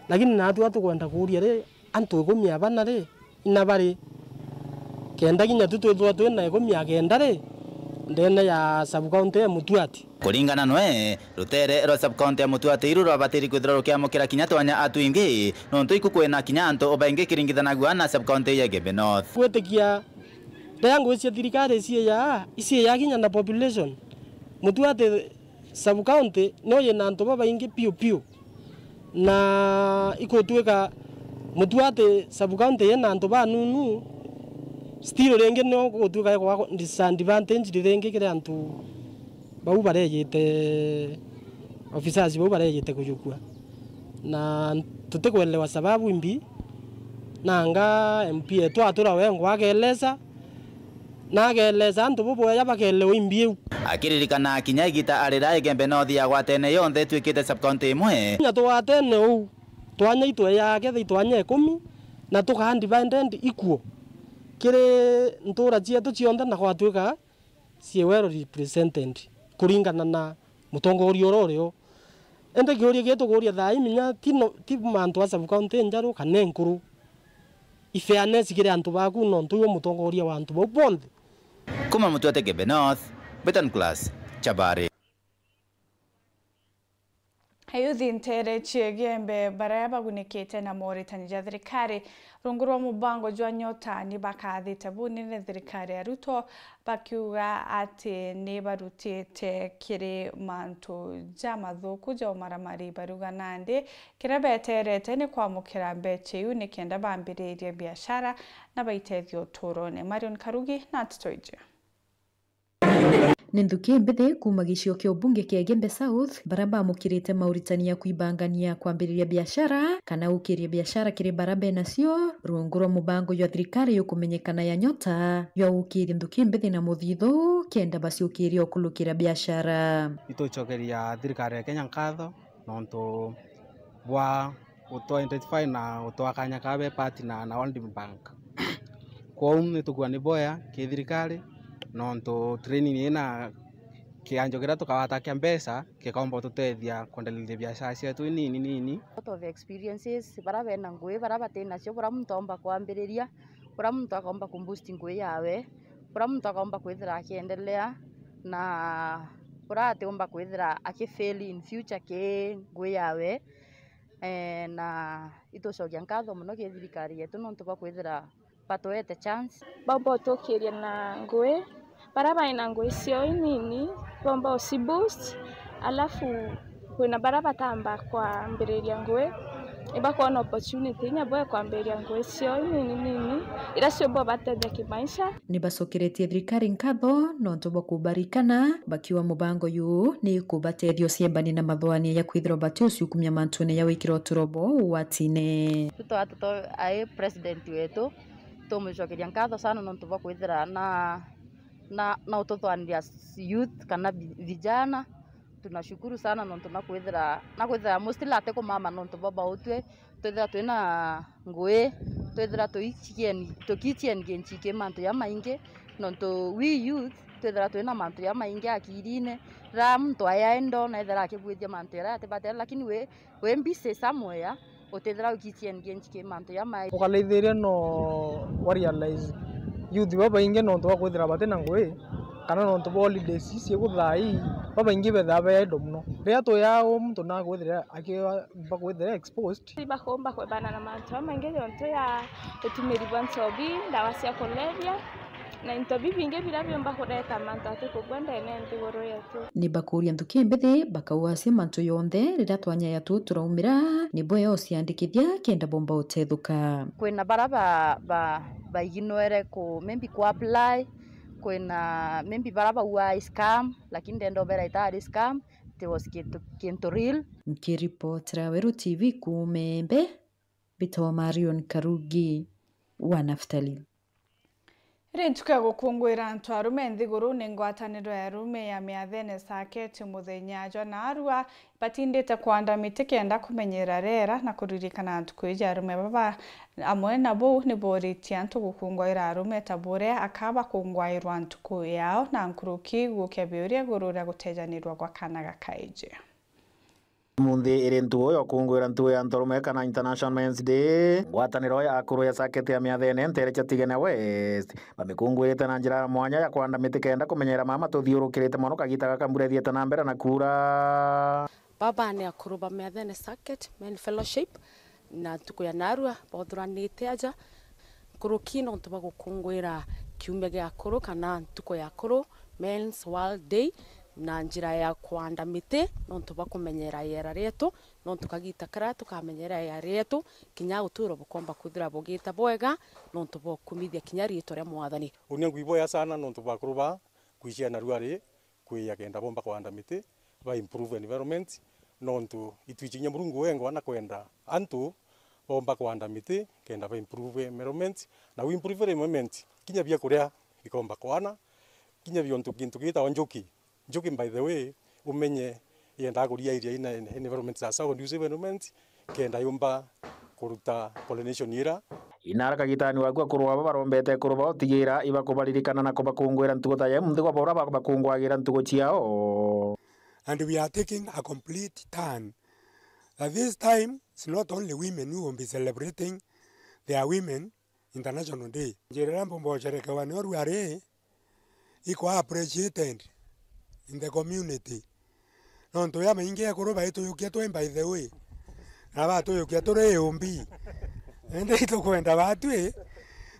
Lakini naatwi tukwenda kuuria ri, antu ikumi a bana ri, ina bari? Kenda kinya tu twithirwa twina ikumi a kenda ri, ndene ya sub county ya Mutuati. Kuringana nwe, rutere rwa sub county ya Mutuati iru rwabatiri kwithirwa rukiamukira kinya twanya atwingi, nontu iku kwina kinya antu baingi kiringithanagua na sub county ya Igembe North. Gwitikia riria ngugi cia thirikari iciiyaa, iciiyaa kinya na population. Mutuati sub county no yina antu babaingi piu piu, na igutuika Mutuati sub county yina antu banunu, still ringi no gutuika igwa disadvantage ringi kiri antu bau barejite, officers bau barejite kujukua, na tutikwelewa sababu imbi. Nanga M P etu atura wengwa akelesa, na akelesa antu bubweya bakelewa imbi iu. Akiririkana kinya igita arira Igembe North yagwatene yonthe itwikite sub county imwe. Kinya tugwatene uu, twanya itweyaa kethira twanya ikumi, na tukaa divided equal kiri ntura cietu cionthe, na gwatuika cii well represented kuringana na mutongoria uria urio. Indi kiuria gii tukuuria thaa ii minya ti no, ti mantu a sub county njaru kana nkuru. I fairness kiri antu baku, nontu iwe mutongoria wa antu bau bonthe. Kuma Mutuati Igembe North, Betan Class, Chabari. Ayuthi nteere cia Igembe baria bagunikite na moritani ja thirikari rungu rwa mubango jwa Nyota ni bakathite bunene thirikari ya Ruto, bakiuga ati ni barutite kiri mantu jamathuku ja umaramari, bariuga nandi kiria beterete ni kwamukira mbecha iu nikenda bambiririe biashara na baitethia uturone. Marion Karugi na nteto iji. Ni nthuki mbithi kuuma gicigo kia ubunge kia Igembe South, baria bamukirite mauritani ya kwibangania kwambiriria biashara kana gukiria biashara kiri baria benacio, rungu rwa mubango jwa thirikari yukumenyekana ya Nyota, jwa gukiria nthuki mbithi na muthithu, kenda baciukiria ukulukira biashara. Itucokeria thirikari ya Kenya nkatho nontu bwa gutwa identify na gutwa kanya ka be partner na World Bank. Kwou ni tukua ni boya ki thirikari, nontu training ii na kianjo kiria tukawata kia mbeca kikaumba gututethia kuendelethia biashara cietu inini nini. Out of experiences, baria bena ngui, baria bati nacio, buria muntu aumba kwambiriria, buria muntu akaumba ku boost ngui yawe, buria muntu akaumba kwithira akiendelea, na buria atiumba kwithira aki fail in future ki ngui yawe. Eh, na itucokia nkatho mono ki thirikari yetu nontu bwa kwithira batuete chance. Baumba utukiria na ngui, baria baina ngui ciao inini, baumba uci boost, alafu kwina baria batamba kwambiriria ngui, ibakwona opportunity inya bwe kwambiriria ngui ciao inini nini, iria ciumba ubatethia kimaisha. Ni bacokeretie thirikari nkatho nontu bwa kubarikana, bakiuga mubango juu ni kubatethia uciembanie na mathwania ja kwithirwa bati uciukumia mantune ja wikira uturo bwao ugwatine. Tuto atuto ai president wetu, tumucokeria nkatho sana nontu bwa kwithira na, na, na ututhwaniria youth kana vi-, vijana. Tunashukuru sana nontu na kwithira, na kwithira mostly atikumama nontu bwa bautwe, twithira twina ngui, twithira tuichieni-, tukichiengage ki mantu jamaingi, nontu we youth, twithira twina mantu jamaingi akirine. Riria muntu aya endo, na ethira akibwithia mantu jaria atibatera, lakini we, we busy somewhere, utithira ukichiengage ki mantu jamai. Ukalaithiria no wa realize youth babaingi nontu bwa kwithira batina ngui, kana nontu bwa holidays ici iguthaa ii, babaingi bethaa be idle mono. Riria tuyaa uu muntu nakwithira akiumba kwithira exposed. Ibakumba kwebana na mantu jamaingi jontu ya utumiri bwa nchobi, ndawa cia kulevya, na into bibingi biria biumba kureta mantu atikubua ndene ya nthiguru yetu. Ni bakuria nthuki mbithi, bakauga acio mantu jonthe, riria twanya yatu turaumira, ni bwega uciandikithia kenda bomba utethuka. Kwina baria ba, ba, baiginwere ku, maybe ku apply, kwina maybe baria bauga i scam, lakini ndenda ubera itari scam, it was kintu, kintu real. Nkiripotera Weru T V kuuma Embe, mbitagwa Marion Karugi wa Naftali. Iri ntuku ya gukunguira antu arume nthigurune, ngwataniro ya arume ya Miathene Saketi muthenya jwa naarua batindite kwanda miti kenda kumenyera riera na kuririkana ntuku iji. Arume baba amwe na buu ni booritie antu gukunguira arume ta buria aka bakungwairwa ntuku yao na nkuruki gukia biuria iguru ria gutejanirwa gwa kaana gakaiji. Munthi iri ntugu ya ukunguira ntugu ya antu arume kana International Men's Day. Ngwataniro ya akuru ya Saketi ya Miathene nteere cia Tigania West bamikunguirite na njira ya mwanya ya kwanda miti kenda kumenyera mama tuthiurukirite mono kagita gaka mbura ithiite na mbere na kuura. Baba ni akuru ba Miathene Circuit Men Fellowship, na ntuku ya naarua bauthuranite aja nkuruki nontu bwa gukunguira kiumia gia akuru kana ntuku ya akuru, Men's World Day, na njira ya kwanda miti nontu bwa kumenyera iera rietu, nontu kagita karia tukamenyera iera rietu, kinya uturo bukomba kwithira bugita bwega nontu bwa ukumithia kinya riitwa ria Mwathani. Unia ngwiboya sana nontu bwa akuru ba kwiciana ruari, kwia kenda bomba kwanda miti, ba improve environment, nontu itwichinya Murungu wengwa na kwenda antu bomba kwanda miti kenda ba improve environment, na u improve environment, kinya bia kuria bikomba kwana, kinya biontu kintu gitawa njuki. Njuki, by the way, umenye yendaa kuria iria ina environment sasa conducive environment, kenda yumba kuruta pollination ira. Inara kagitani waku akuru aba barombete akuru bao tigira ibakubaririkana na kubakunguira ntugu ta ya munthi gwa bora bakubakungwagira ntugu ciao. And we are taking a complete turn. That this time, it's not only women who will be celebrating, they are women International Day. Njira iria mpumba ucerekewa ni oru ari, iko appreciated in the community. Nontu ya maingi ekuru baituyukia twi, by the way, na batuyukia turi iumbi. Indi itukwenda batwi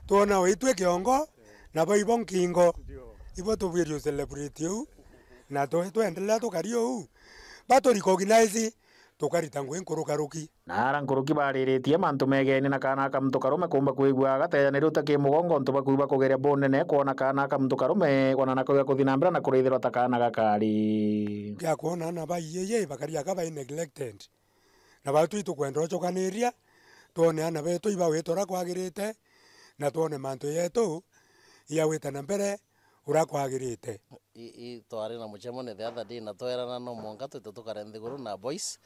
twona uitwi kiongo, na bo ibo nkingo. Ibo tubwirie u celebrate uu, na twe-, twendelea tukari uu. Batu recognize, tukarita ngui nkurukaruki. Na ara nkuruki bariritie mantu megeene na kaana ka muntu karume kuumba kwigua gatejanire uta ki mugongo untu bwa kwiba kugeria bunene kwona kaana ka muntu karume, ona nako gakuthi na mbere na kurithirwa ta kaana gakari. Kia kwona ana ba iyeye bakari aka bai neglected. Na batu itukwenda ucukaniria, twone ana betu ibawita uria kwagirite, na twone mantu yetu iyawita na mbere uria kwagirite. I, i, twari na mucemoni the other day na twerana no mwanka twite tukare nthiguru na boys,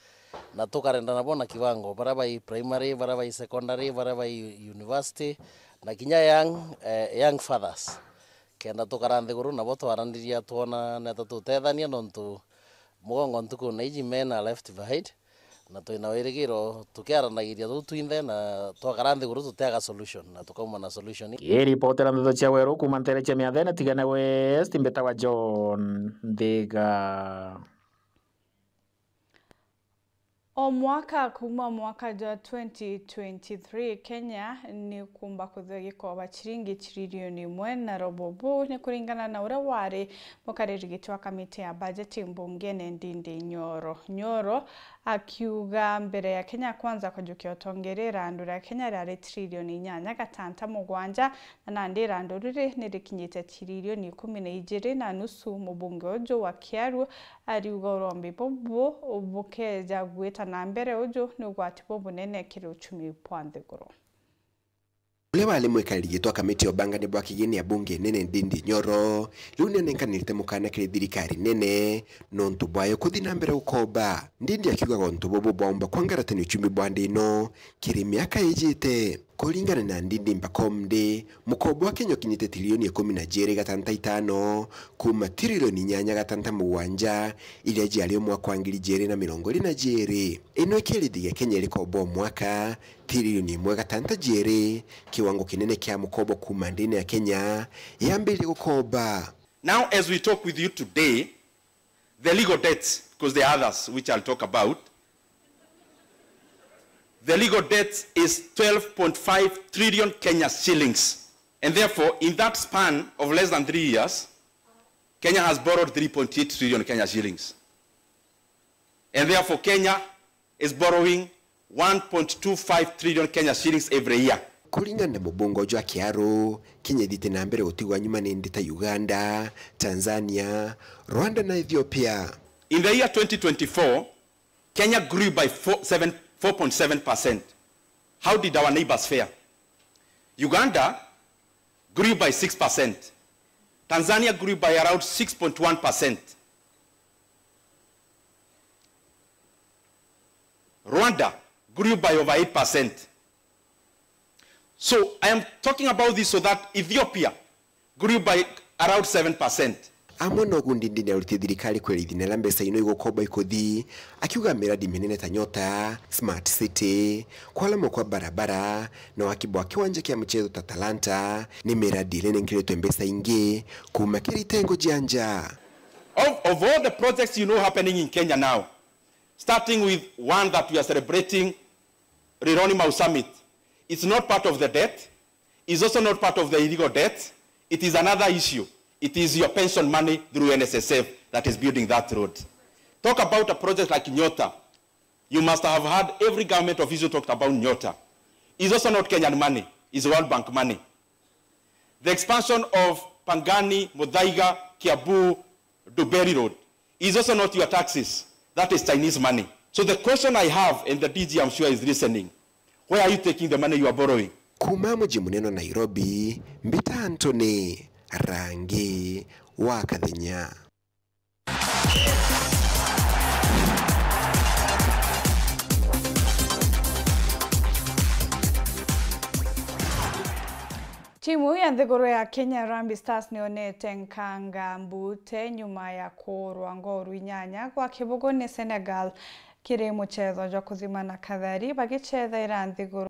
na tukarenda nabo na kiwango, baria bai primary, baria bai secondary, baria bai university, na kinya young, eh, young fathers. Kenda tukara nthiguru nabo twaraniria twona neta tutethania, nontu mugongo ntukuna iji men are left behind. Na twina wirigiro tukiaranagiria tuu twinthe na twakara nthiguru tuteaga solution na tukauma na solution. Kiripotera ndeto cia weru kuuma ntere cia Miathene Tigania West, mbitawa John Nthiga. O mwaka, kuuma mwaka jwa twenty twenty-three, Kenya ni kuumba kwithirwa gikoba ciringi tiririoni imwe na robo. Buu ni kuringana na uria wari mukariri giti wa kamiti ya bajeti mbungene Ndindi Nyoro. Nyoro akiuga mbere ya Kenya Kwanza kujukia utongeria, irandu ria Kenya riari tiririoni inyanya gatanta mugwanja, na nandi irandu riri ni rikinyite tiririoni ikumi na ijiri na nusu. Mubunge uju wa Kiaru ariuga urombi bubu bukeja gwita na mbere, uju ni ugwati bubunene kiri uchumi bwa nthiguru. Uria wari mwikariri giti wa kamiti ya ubangani bwa kigini ya bunge nene Ndindi Nyoro, riu nianenkanirite mukana kiri thirikari nene nontu bwayo kuthi na mbere gukomba. Ndindi akiugaga untu bubu bwaumba kwangaratania uchumi bwa nthi ino kiri miaka ijite. Kuringana na Ndindi Mbakomde, mukombo wa Kenya ukinyite tiririoni ikumi na jiri gatanta itano kuuma tiririoni inyanya gatanta mugwanja iria jiari o mwaka wa ngiri jiri na mirongo iri na jiri. Ino ikirithigia Kenya irikomba o mwaka tiririoni imwe gatanta jiri, kiwango kinene kia mukombo kuuma ndini ya Kenya yambiririe gukomba. Now, as we talk with you today, the legal debts, because there are others which I'll talk about, the legal debt is twelve point five trillion Kenya shillings. And therefore, in that span of less than three years, Kenya has borrowed three point eight trillion Kenya shillings. And therefore, Kenya is borrowing one point two five trillion Kenya shillings every year. Kuringana na mubunge uju wa Kiaru, Kenya ithite na mbere gutigwa nyuma ni ndi ta Uganda, Tanzania, Rwanda na Ethiopia. In the year twenty twenty-four, Kenya grew by four, seven, four point seven percent. How did our neighbors fare? Uganda grew by six percent. Tanzania grew by around six point one percent. Rwanda grew by over eight percent. So I am talking about this so that Ethiopia grew by around seven percent. Amwe no gundindi ni aruti thirikari kwira ithina ria mbeca ino igukomba ikuthi, akiuga miradi minene ta Nyota, Smart City, kwalamwa kwa barabara, na waki bwa kiwanja kia michezo ta Talanta ni miradi iria inenkeretwe mbeca ingi kuuma kiri itengo jia nja. Of, of all the projects you know happening in Kenya now, starting with one that we are celebrating, Rironi Mau Summit, it's not part of the debt, it's also not part of the illegal debt, it is another issue. It is your pension money through N S S F that is building that road. Talk about a project like Nyota. You must have heard every government official talked about Nyota. It's also not Kenyan money, it's World Bank money. The expansion of Pangani, Muthaiga, Kiambu, Nduberi Road is also not your taxes. That is Chinese money. So the question I have, and the D G I'm sure is listening, where are you taking the money you are borrowing? Kuuma muji munene wa Nairobi, mbita Anthony Rangi wa Kathenya. Timu ya nthiguru ya Kenya Harambee Stars niyonete nkanga mbute nyuma ya kuurwa ngoru inyanya gwa kibugu ni Senegal kiri muchetho jwa kuthimana kathari bagichethaira nthiguru